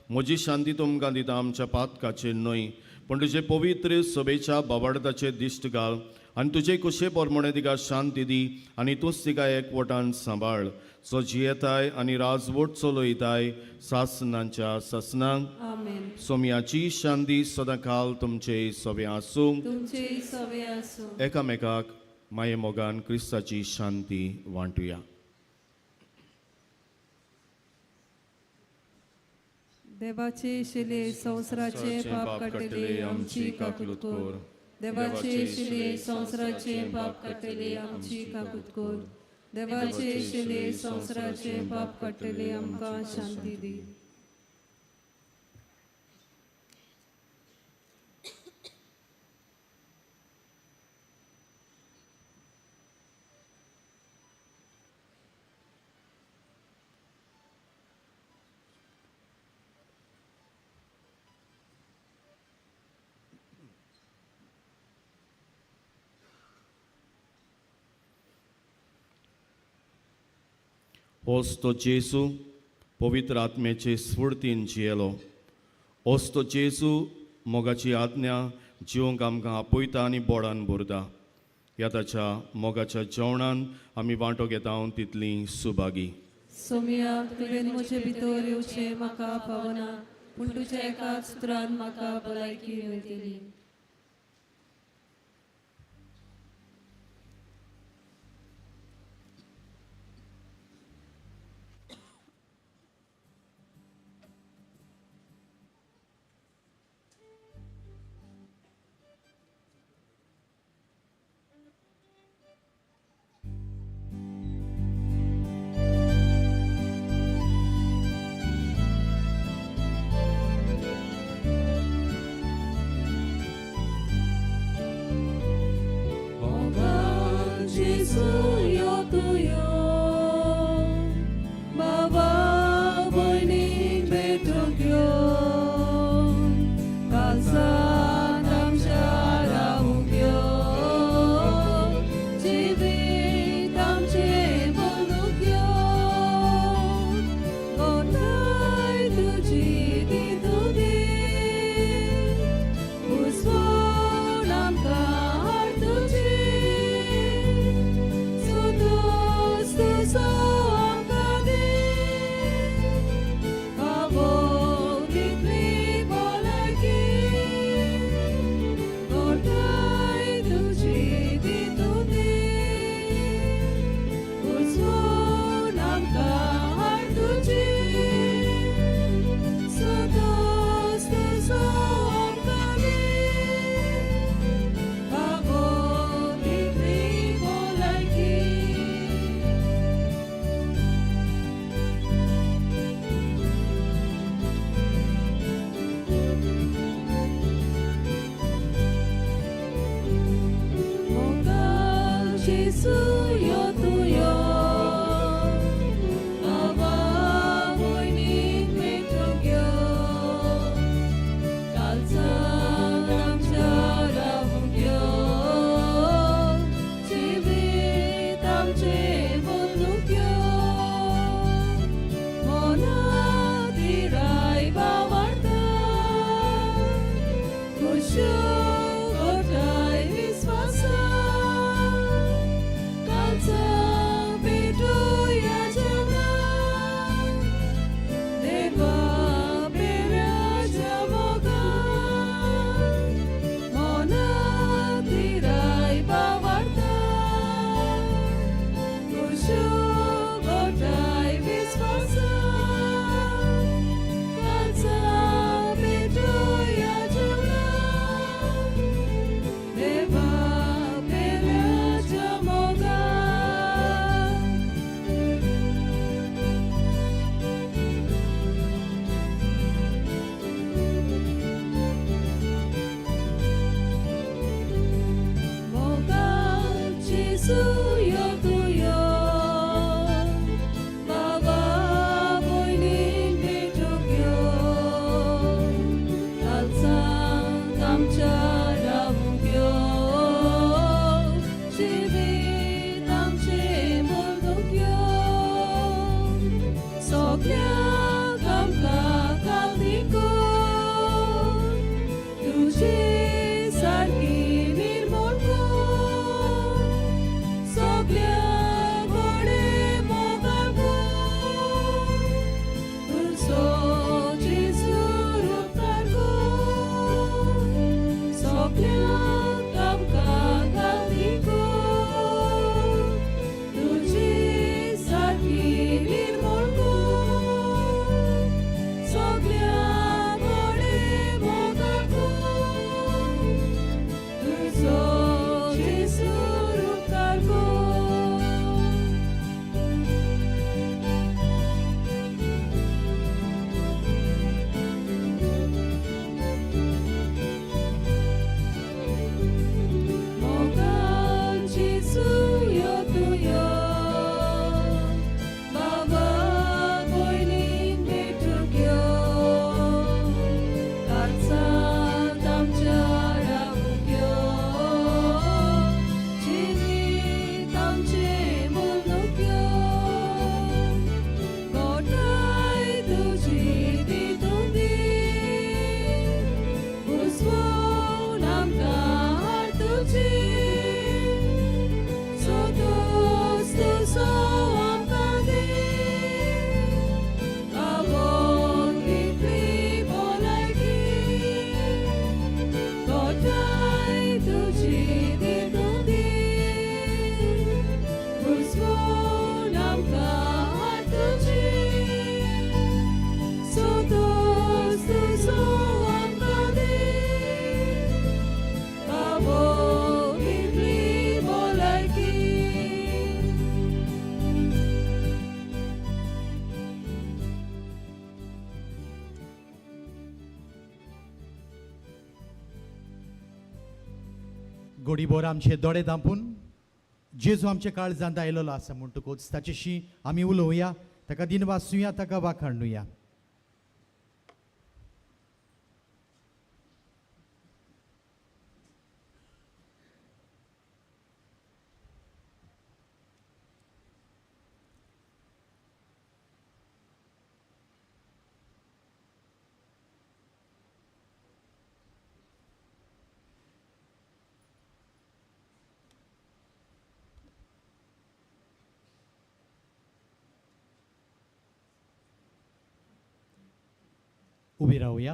म्हजी शांती तुमकां दिता, आमच्या पातकाचेर न्हय पूण तुजे पवित्र सभेच्या बाबाडताचेर दिश्ट घाल आनी तुजे कुशे प्रमाणे तिका शांती दी आनी तूंच तिका एकवटान सांबाळ. सो जियेताय आनी राजवट चलयताय सासनांच्या सासनांक. सोम्याची शांती सदांकाल तुमचे सवे आसूं. एकामेकाक माये मोगान क्रिस्ताची शांती वांटुया. देवाचे शिले संवसाराचे पाप काडटले आमची काकूत कर. देवाचे शिले संवसाराचे पाप काडटले आमची काकूत कर. देवाचे शिले संवसाराचे पाप काडटले आमकां शांती दी. होच तो जेजू पवित्र आत्म्याचे स्फूर्तीन जियेलो. होच तो जेजू मोगाची आज्ञा जिवंक आमकां आपयता आनी बोडान भरता. ह्या ताच्या मोगाच्या जेवणान आमी वांटो घेता तितली सुभागी. सोमिया, तुवें म्हजे भितर येवचें म्हाका पावना, पूण तुज्या एकाच उतरान म्हाका भलायकी मेळटली. सगळ्यांक आमकां कालदी कर तुजे सारकी निर्मूळ कर सगळ्या कडेन मोगाळ कर तुजो जेजू उपकार कर सगळ्यांक आमकां कालदी कर तुजी सारकी निर्मूळ कर सगळ्या कडेन मोगाळ कर तुजो जेजू उपकार कर. मोगान जेजू यो तूं यो बाबा भयणीक भेटूंक यो काळजांत आमच्या रावूंक यो जिवीत आमचें मोलूंक यो गोठाय तुजी दितूं दी उसवून आमकां हाड तुजी सोदोस तुजो आमकां दी आवोन दितली भलायकी गोठाय तुजी दितूं दी उसवून आमकां हाड तुजी सोदोस तुजो आमकां दी आवोन दितली भलायकी. गोडीभोर आमचे दोळे धांपून जेजू आमच्या काळजांत आयलेलो आसा म्हणटकूच ताचेशी आमी उलोवया, ताका दिनवासुया, ताका वाखाणुया. उबी रावया.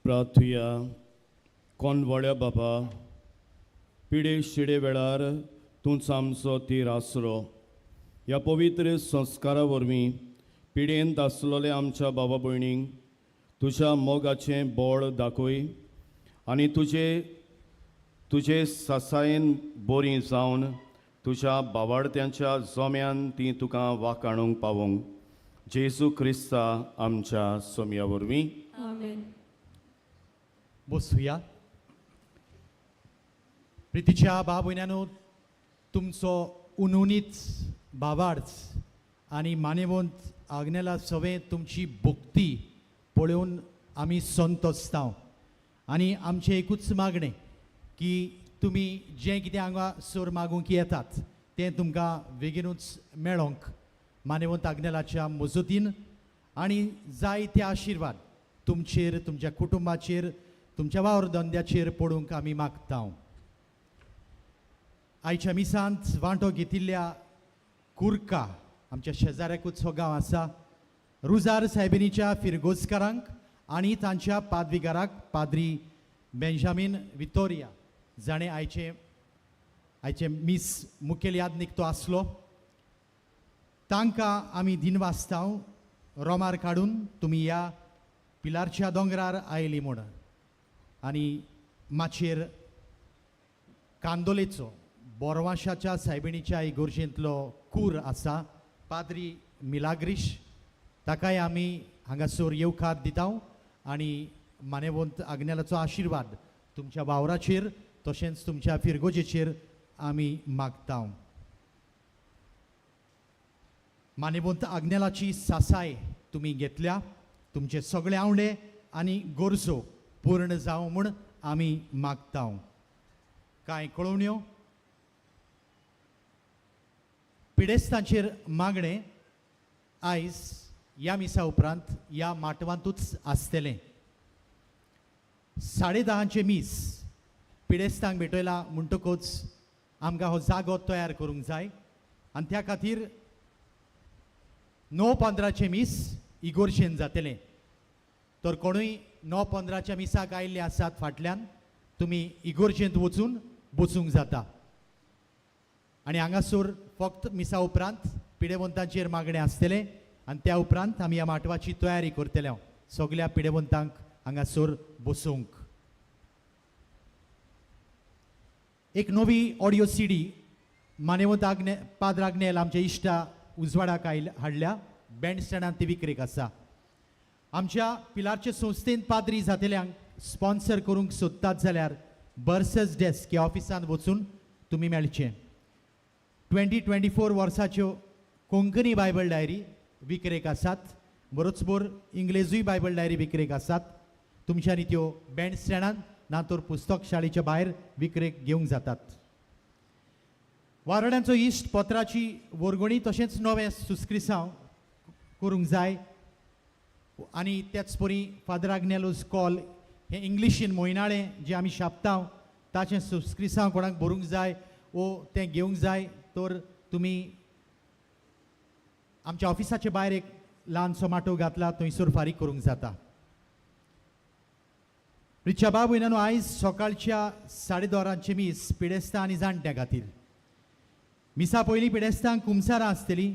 प्रार्थुया. कोनवळ्या बाबा, पिडे शिडे वेळार तूंच आमचो तीर आसरो. ह्या पवित्र संस्कारा वरवीं पिडेंत आसलेले आमच्या बाबा भयणींक तुज्या मोगाचें बळ दाखय आनी तुजे तुजे सासायेन बरीं जावन तुज्या बावाडत्यांच्या जोम्यान तीं तुका वाखाणूंक पावोवंक जेजू क्रिस्ता आमच्या सोमया वरवीं. आमेन. बसुया. प्रितीच्या भाव भयणांनो, तुमचो उनुनीच भावार्च आनी मानेवंत आग्नेला सवें तुमची भक्ती पळोवन आमी संतोसता आनी आमचें एकूच मागणें की तुमी जें कितें हांगा सर मागूंक येतात तें तुमकां बेगीनूच मेळोंक मानेवंत आग्नेलाच्या मजतीन आनी जाय ते आशिर्वाद तुमचेर, तुमच्या कुटुंबाचेर, तुमच्या वावर धंद्याचेर पडूंक आमी मागता. आयच्या मिसांत वांटो घेतिल्ल्या कुर्का आमच्या शेजाऱ्याकूच हो गांव आसा, रुजार सायबिनीच्या फिरगोजकारांक आनी तांच्या पादविगाराक पाद्री बेंजामीन वितोरिया जाणें आयचें आयचें मीस मुखेल यादनीक तो आसलो, तांकां आमी दिनवासतांव रोमार काडून तुमी ह्या पिलारच्या दोंगरार आयली म्हूण. आनी माचयेर कांदोलेचो बोरवाशाच्या सायबिणीच्या इगोर्जेंतलो कूर आसा पाद्री मिलाग्रीश, ताकाय आमी हांगासर येवकार दिता आनी मानेवंत आग्नेलाचो आशिर्वाद तुमच्या वावराचेर तशेंच तुमच्या फिरगोजेचेर आमी मागता. मानेवंत आग्नेलाची सासाय तुमी घेतल्या, तुमचे सगळे आवंडे आनी गरजो पूर्ण जावं म्हूण आमी मागता. कांय कळोवण्यो. पिडेस्तांचेर मागणें आयज ह्या मिसा उपरांत ह्या माटवांतूच आसतलें. 10:30 मीस पिडेस्तांक भेटयला म्हणटकूच आमकां हो जागो तयार करूंक जाय आनी त्या खातीर 9:15 मीस इगोर्शेन जातलें. तर कोणूय 9:15 मिसाक आयिल्ले आसात फाटल्यान तुमी इगोर्जेंत वचून बसूंक जाता. आनी हांगासर फक्त मिसा उपरांत पिडेवंतांचेर मागणें आसतलें आनी त्या उपरांत आमी ह्या माटवाची तयारी करतले सगल्या पिडेवंतांक हांगासर बसूंक. एक नवी ऑडियो सीडी मानेवंत आग्ने पाद्र आग्नेल आमच्या इश्टा उजवाडाक हाडल्या. बँड स्टँडांत ती विक्रेक आसा. आमच्या पिलारचे संस्थेन पाद्री जातल्यांक स्पॉन्सर करूंक सोदतात जाल्यार बर्सस डेस्क ह्या ऑफिसांत वचून तुमी मेळचें. 2024 वर्साच्यो कोंकणी बायबल डायरी विक्रेक आसात. बरोचभर इंग्लेजूय बायबल डायरी विक्रेक आसात. तुमच्यांनी त्यो बँड स्टँडांत ना तर पुस्तक शाळेच्या भायर विक्रेक घेवंक जातात. वारोड्यांचो इश्ट पत्राची वर्गणी तशेंच नवें सुस्क्रिसांव करूंक जाय आनी त्याच परी फादर आग्नेलोज कॉल हें इंग्लिशीन म्हयनाळें जें आमी छापता ताचें सुस्क्रिसांव कोणाक बरोवंक जाय वो तें घेवंक जाय तर तुमी आमच्या ऑफिसाचे भायर एक ल्हानसो माटोव घातला थंयसर फारीक करूंक जाता. रिचा बाब भयणांनो, आयज सकाळच्या 10:30 मीस पिडेस्तां आनी जाणट्यां खातीर. मिसा पयलीं पिडेस्तांक कुमसारां आसतलीं.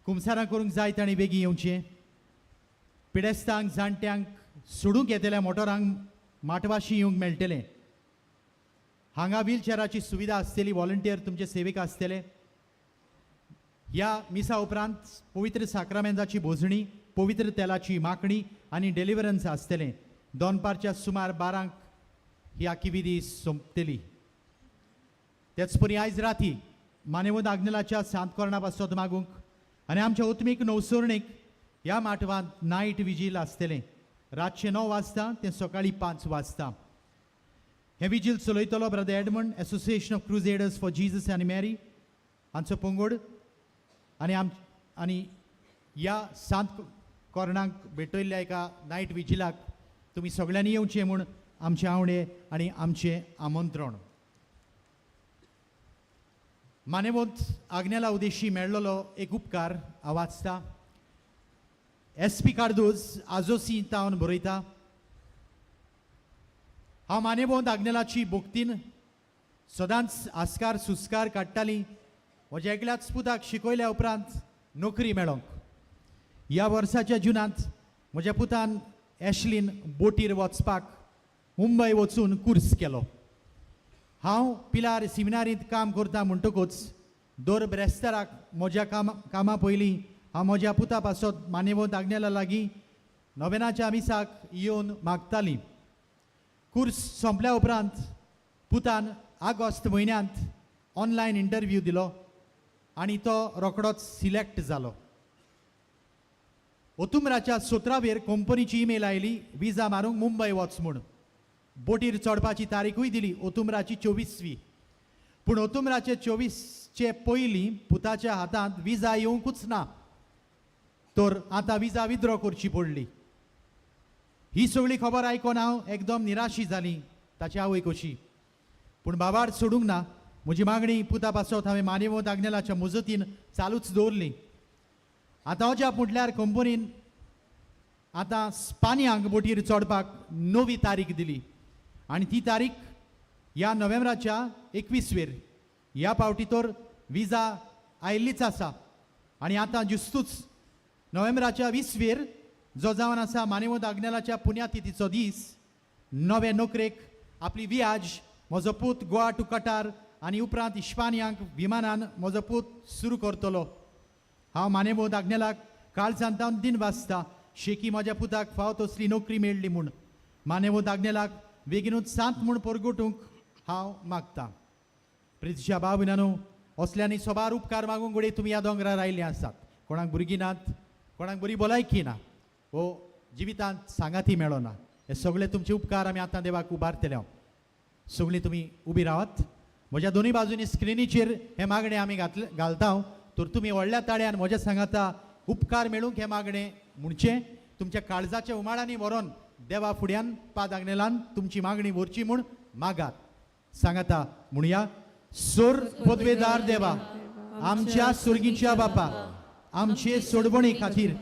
कुमसारां करूंक जाय तांणी बेगीन येवचें. पिडेस्तांक जाणट्यांक सोडूंक येतल्या मोटोरांक माटवाशी येवंक मेळटलें. हांगा व्हीलचेराची सुविधा आसतली. वॉलंटियर तुमचे सेवेक आसतले. ह्या मिसा उपरांत पवित्र साक्रामेंताची भोजणी, पवित्र तेलाची मागणी आनी डेलिवरन्स आसतलें. दनपारच्या सुमार 12 ही आखी विधी सोंपतली. तेच परी आयज राती मानेवंत आग्नेलाच्या सांत कोरणा पासत मागूंक आनी आमच्या उत्मीक नवसरणेक ह्या माटवांत नायट विजील आसतलें. रातचें 9 वाजता तें सकाळीं 5 वाजता. हें विजील चलयतलो brother Edmund, association of crusaders for Jesus आनी मॅरी हांचो पंगड आनी आनी ह्या सांत कोरणाक भेटयल्ल्या एका नायट विजिलाक तुमी सगळ्यांनी येवचें म्हूण आमचें आवडे आनी आमचें आमंत्रण. मानेवंत आग्नेला उदेशी मेळ्ळलो एक उपकार हांव वाचता. एस पी कार्दोज आजोसी तावन बरयता. हांव मानेवंत आग्नेलाची भक्तीन सदांच आस्कार सुस्कार काडटाली. म्हज्या एकल्याच पुताक शिकयल्या उपरांत नोकरी मेळोंक. ह्या वर्साच्या जुनांत म्हज्या पुतान एशलीन बोटीर वचपाक मुंबय वचून कुर्स केलो. हांव पिलार सिमिनारींत काम करता म्हणटकूच दर ब्रेस्ताराक म्हज्या कामा पयलीं हांव म्हज्या पुता पासत मानेवंत आग्नेला लागीं नोवेनाच्या मिसाक येवन मागताली. कुर्स सोंपल्या उपरांत पुतान आगोस्त म्हयन्यांत ऑनलायन इंटरव्यू दिलो आनी तो रोखडोच सिलेक्ट जालो. ओतुमराच्या 17वेर कंपनीची ईमेल आयली विजा मारूंक मुंबय वच म्हूण. बोटीर चडपाची तारीखूय दिली ओतुमराची 24वी. पूण ओतुमराचे 24चे पयलीं पुताच्या हातांत विजा येवंकूच ना तर आतां विजा विद्रो करची पडली. ही सगळी खबर आयकून हांव एकदम निराशी जाली ताची आवय कशी. पूण बाबार सोडूंक ना. म्हजी मागणी पुता पासत हांवें मानेवंत आग्नेलाच्या मुजतीन चालूच दवरली. आतां अजाप म्हटल्यार कंपनीन आतां स्पानियांक बोटीर चडपाक नवी तारीख दिली आनी ती तारीख ह्या नोव्हेंबराच्या 21वेर. ह्या पावटी तर विजा आयिल्लीच आसा आनी आतां ज्युस्तूच नोव्हेंबराच्या 20वेर जो जावन आसा मानेवंत आग्नेलाच्या पुण्यातिथीचो दीस, नवे नोकरेक आपली वियाज म्हजो पूत गोवा टू कटार आनी उपरांत इस्पानियांक विमानान म्हजो पूत सुरू करतलो. हांव मानेवंत आग्नेलाक काळजांत तावन दिन वाचता शेकी म्हज्या पुताक फाव तसली नोकरी मेळ्ळी म्हूण. मानेवंत आग्नेलाक बेगिनूच सांत म्हूण परगटूंक हांव मागता. प्रितीच्या भाव भयणांनो, असल्यांनी सोबार उपकार मागूंक घडये तुमी ह्या दोंगरार आयिल्ले आसात. कोणाक भुरगीं नात, कोणाक बरी भलायकी ना, वो जिवितांत सांगाती मेळना. हे सगळे तुमचे उपकार आमी आतां देवाक उबारतले. सगळीं तुमी उबी रावात. म्हज्या दोनूय बाजूनी स्क्रिनीचेर हें मागणें आमी घालता, तर तुमी व्हडल्या ताळ्यान म्हज्या सांगाता उपकार मेळूंक हें मागणें म्हणचें तुमच्या काळजाच्या उमाळांनी व्हरोन देवा फुड्यान पाद आग्नेलान तुमची मागणी व्हरची म्हूण मागात. सांगाता म्हणया, सोर पदवेदार देवा, आमच्या सुर्गीच्या बापा, आमचे सोडवणी खातीर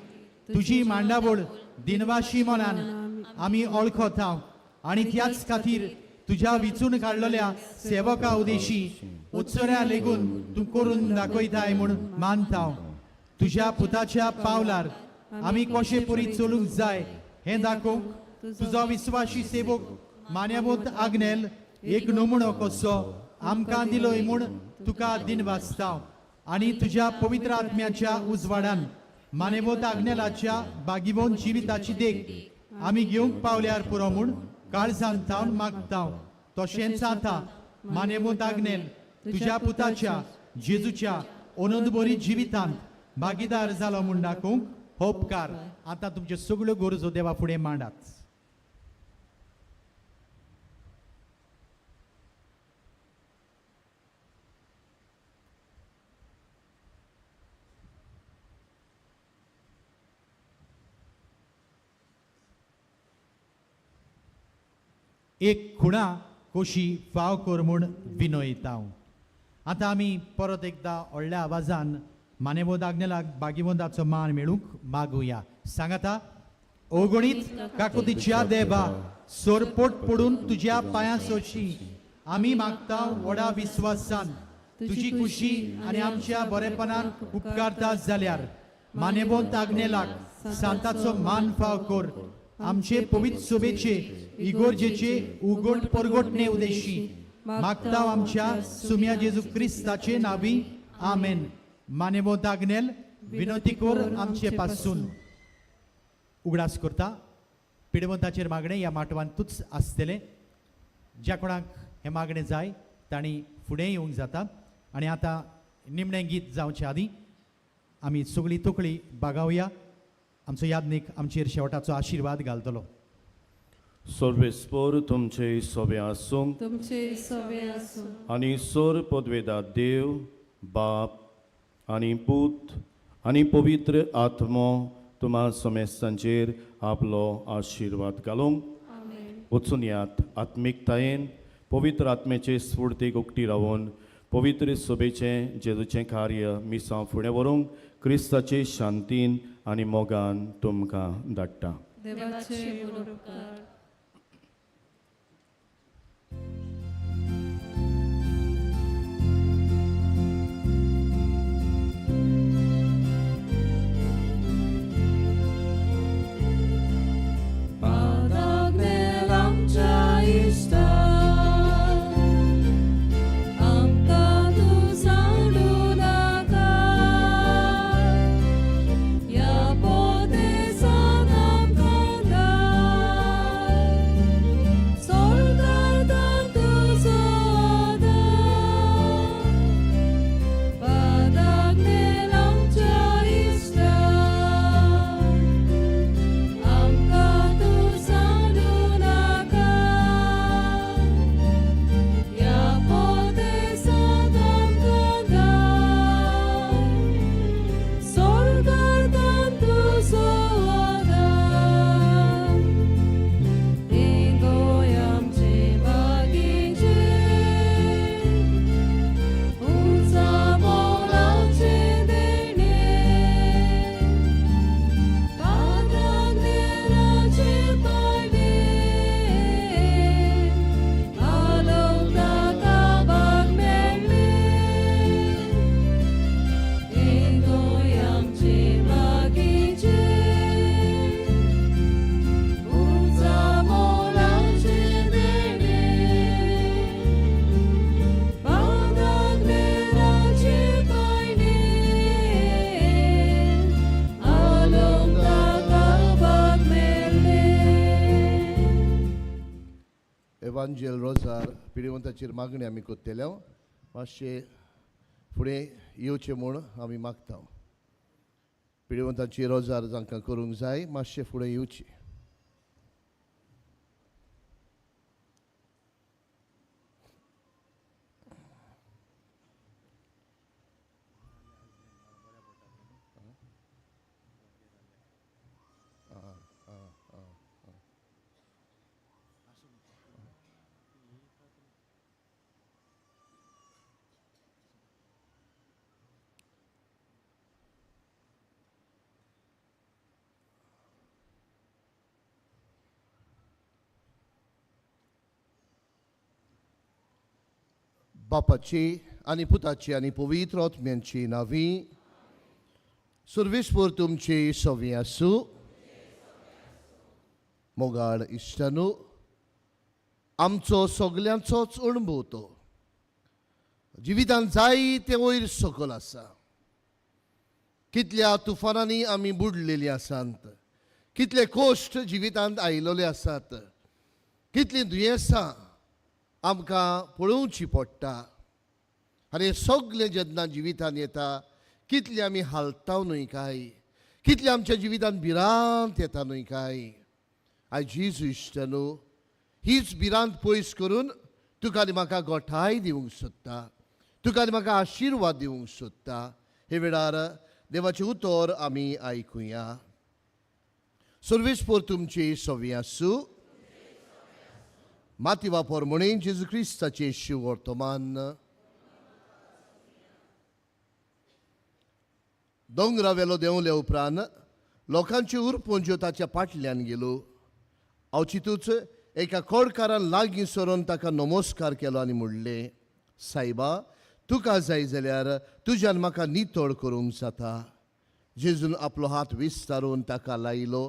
तुजी मांडावळ दिनवाशी मनान आमी ओळखता आनी त्याच खातीर तुज्या विचून काडलेल्या सेवका उदेशी उत्सऱ्या लेगून तूं करून दाखयताय म्हूण मानता. तुज्या पुताच्या पावलार आमी कशे परी चलूंक जाय हें दाखोवंक तुजो विस्वाशी सेवक मान्यवंत आग्नेल एक नमुणो कसो आमकां दिलोय म्हूण तुका दिनवासता आनी तुज्या पवित्र आत्म्याच्या उजवाडान मानेवत आग्नेलाच्या बागिवोन जिविताची देख आमी घेवंक पावल्यार पुरो म्हूण काळजान थावन मागता. तशेंच आतां मानेवत आग्नेल तुज्या पुताच्या जेजूच्या अनंतबरी जिवितांत भागीदार जालो म्हूण दाखोवंक होपकार. आतां तुमच्यो सगळ्यो गरजो देवा फुडें मांडात. एक खुणा कोशी फाव कर म्हूण विनयता. आतां आमी परत एकदां व्हडल्या आवाजान मानेवोद आग्नेलाक बागिवंदाचो मान मेळूंक मागुया. सांगाता, ओगणीत काकुतीच्या देवा, सोरपोट पडून तुज्या पांयां सोशी आमी मागता व्हडा विस्वासान तुजी खुशी आनी आमच्या बरेपणान उपकारता जाल्यार मानेवंत आग्नेलाक सांताचो मान फाव कर. आमचे पवित्र सोबेचे इगोर्जेचे उगोट परगोटणे उदेशी मागता आमच्या सुम्या जेजू क्रिस्ताचे नावी, आमेन. मानेवंत आग्नेल विनोती कर आमचे पासून. उगडास करता पिडवंताचेर मागणें ह्या माटवांतूच आसतलें. ज्या कोणाक हें मागणें जाय तांणी फुडें येवंक जाता. आनी आतां निमणें गीत जावचे आदीं आमी सगळी तकली बागावया. आमचो यादनीक आमचेर शेवटाचो आशिर्वाद घालतलो. सर्वेस्पोर तुमचे सोबे आसूं, तुमचे सोबे आसूं. आनी सोर पदवेदा देव बाप आनी पूत आनी पवित्र आत्मो तुमा समेस्तांचेर आपलो आशिर्वाद घालूंक. वचून यात आत्मिकतायेन पवित्र आत्म्याचे स्फूर्तीक उक्ती रावून पवित्र सोबेचें जेजूचें कार्य मिसांव फुडें व्हरूंक क्रिस्ताचे शांतीन आनी मोगान तुमकां धाडटा. देवाचे उपकार. एवांजेल रोजार पिडिवंताचेर मागणी आमी कोत्तेल्या मातशें फुडें येवचें म्हूण आमी मागता. पिडिवंताची रोजार जांकां करूंक जाय मातशें फुडें येवचें. बापाची आनी पुताची आनी पवित्र आत्म्यांची नावी. सुर्वेसपूर तुमची सवी आसूं. मोगाळ इश्टानू, आमचो सगल्यांचोच अणभव तो जिवितान जायते वयर सकल आसा. कितल्या तुफानांनी आमी बुडलेली आसात, कितले कोश्ट जिवितांत आयिल्ले आसात, कितलीं दुयेंसां आमकां पळोवची पडटा. आनी हें सगलें जेन्ना जिवितांत येता कितलें आमी हालता न्हय काय, कितलें आमच्या जिवितांत भिरांत येता न्हय काय. आयज जेजू इश्टानू हीच भिरांत पयस करून तुका आनी म्हाका गोठाय दिवंक सोदता, तुका आनी म्हाका आशिर्वाद दिवंक सोदता. हे वेळार देवाचें उतर आमी आयकुया. सर्वेस्पोर तुमची सवी आसूं. माती वापर म्हणून जेजू क्रिस्ताचें शिवर्तमान. दोंगरावेलो देंवले उपरांत लोकांच्यो उरपंज्यो ताच्या फाटल्यान गेलो. अवचितूच एका कोडकारान लागीं सरून ताका नमस्कार केलो आनी म्हणलें, सायबा, तुका जाय जाल्यार तुज्यान म्हाका नितळ करूंक जाता. जेजून आपलो हात विस्तारून ताका लायलो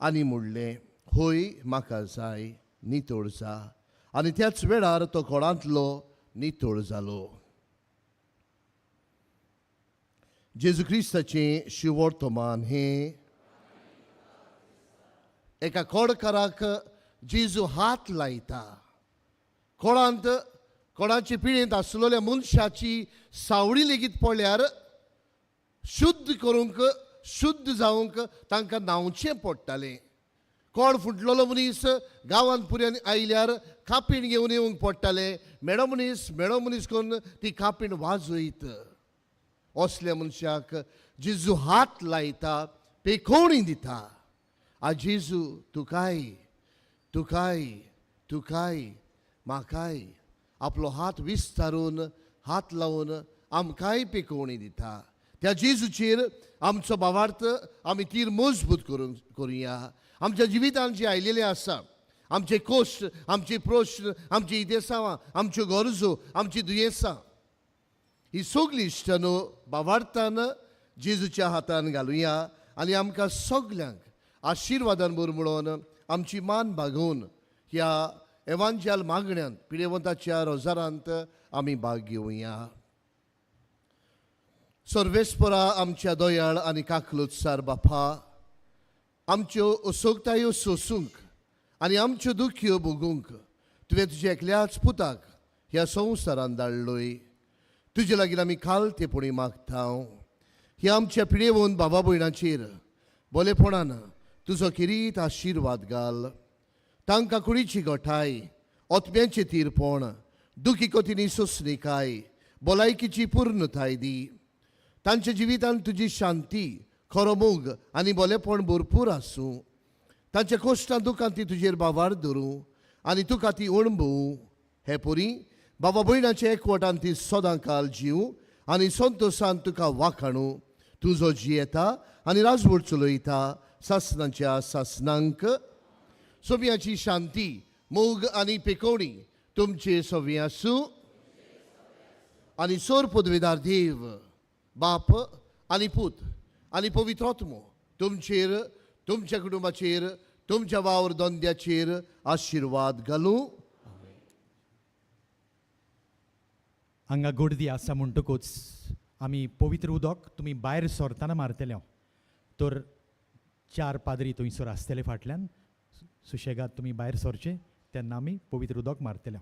आनी म्हणलें, हय, म्हाका जाय, नितळ जा. आनी त्याच वेळार तो कोणांतलो नितळ जालो. जेजू क्रिस्ताचें शिवर्तमान हें. एका कोडकाराक जेजू हात लायता. कोणांत कोणाचे पिळेंत आसलेल्या मनशाची सावळी लेगीत पळ्यार शुद्ध करूंक, शुद्ध जावंक तांकां न्हांवचें पडटालें. कोण फुटलेलो मनीस गांवांत पुऱ्यान आयल्यार कापीण घेवन येवंक पडटालें. मेडो मनीस मेडो मनीस करून ती कापीण वाजयत. असल्या मनशाक जेजू हात लायता, पेकोवणी दिता. आ जेजू तुकाय तुकाय तुकाय म्हाकाय आपलो हात विस्तारून हात लावन आमकांय पेकोवणी दिता. त्या जेजूचेर आमचो भावार्थ आमी तीर मजबूत करुया. आमच्या जिवितांत जें आयिल्लें आसा, आमचे कोश्ट, आमचे प्रश्न, आमची इदेसांवां, आमच्यो गरजो, आमची दुयेंसां, ही सगळीं इश्टानो भावार्थान जेजूच्या हातान घालुया आनी आमकां सगल्यांक आशिर्वादान भर म्हणून आमची मान बागोवन ह्या एवांजाल मागण्यांत पिडेवंताच्या रोजारांत आमी भाग घेवया. सर्वेस्परा आमच्या दयाळ आनी काकलुत्सार बापा, आमच्यो असोगतायो सोसूंक आनी आमच्यो दुख्यो भोगूंक तुवें तुज्या एकल्याच पुताक ह्या संवसारान धाडलोय. तुजे लागीं आमी खालतेपणी मागता. ह्या आमच्या पिडेवन बाबा भयणाचेर बोलेपणान तुजो किरीत आशिर्वाद घाल. तांकां कुडीची गोठाय, ओतम्यांचें तीरपण, दुखी कोतीनी सोंसणीकाय, भलायकीची पूर्णताय दी. तांच्या जिवितांत तुजी शांती, खरो मोग आनी बोलेपण भरपूर आसूं. तांच्या कोश्टां दुखान ती तुजेर बावार धरूं आनी तुका ती अणभवूं. हे पुरी बाबा भयणाच्या एकवटान ती सदां काल जीव आनी संतोशान तुका वाखाणू. तुजो जियेता आनी राजवट चलयता सासनाच्या सासनांक. सोम्याची शांती, मोग आनी पेकोवणी तुमचे सवी आसूं. आनी सोर पदवेदार देव बाप आनी पूत आनी पवित्र आत्मो तुमचेर, तुमच्या कुटुंबाचेर, तुमच्या वावर धंद्याचेर आशिर्वाद घालूं. हांगा गर्दी आसा म्हणटकूच आमी पवित्र उदक तुमी भायर सरतना मारतले. तर चार पाद्री थंयसर आसतले फाटल्यान, सुशेगाद तुमी भायर सरचे तेन्ना आमी पवित्र उदक मारतले.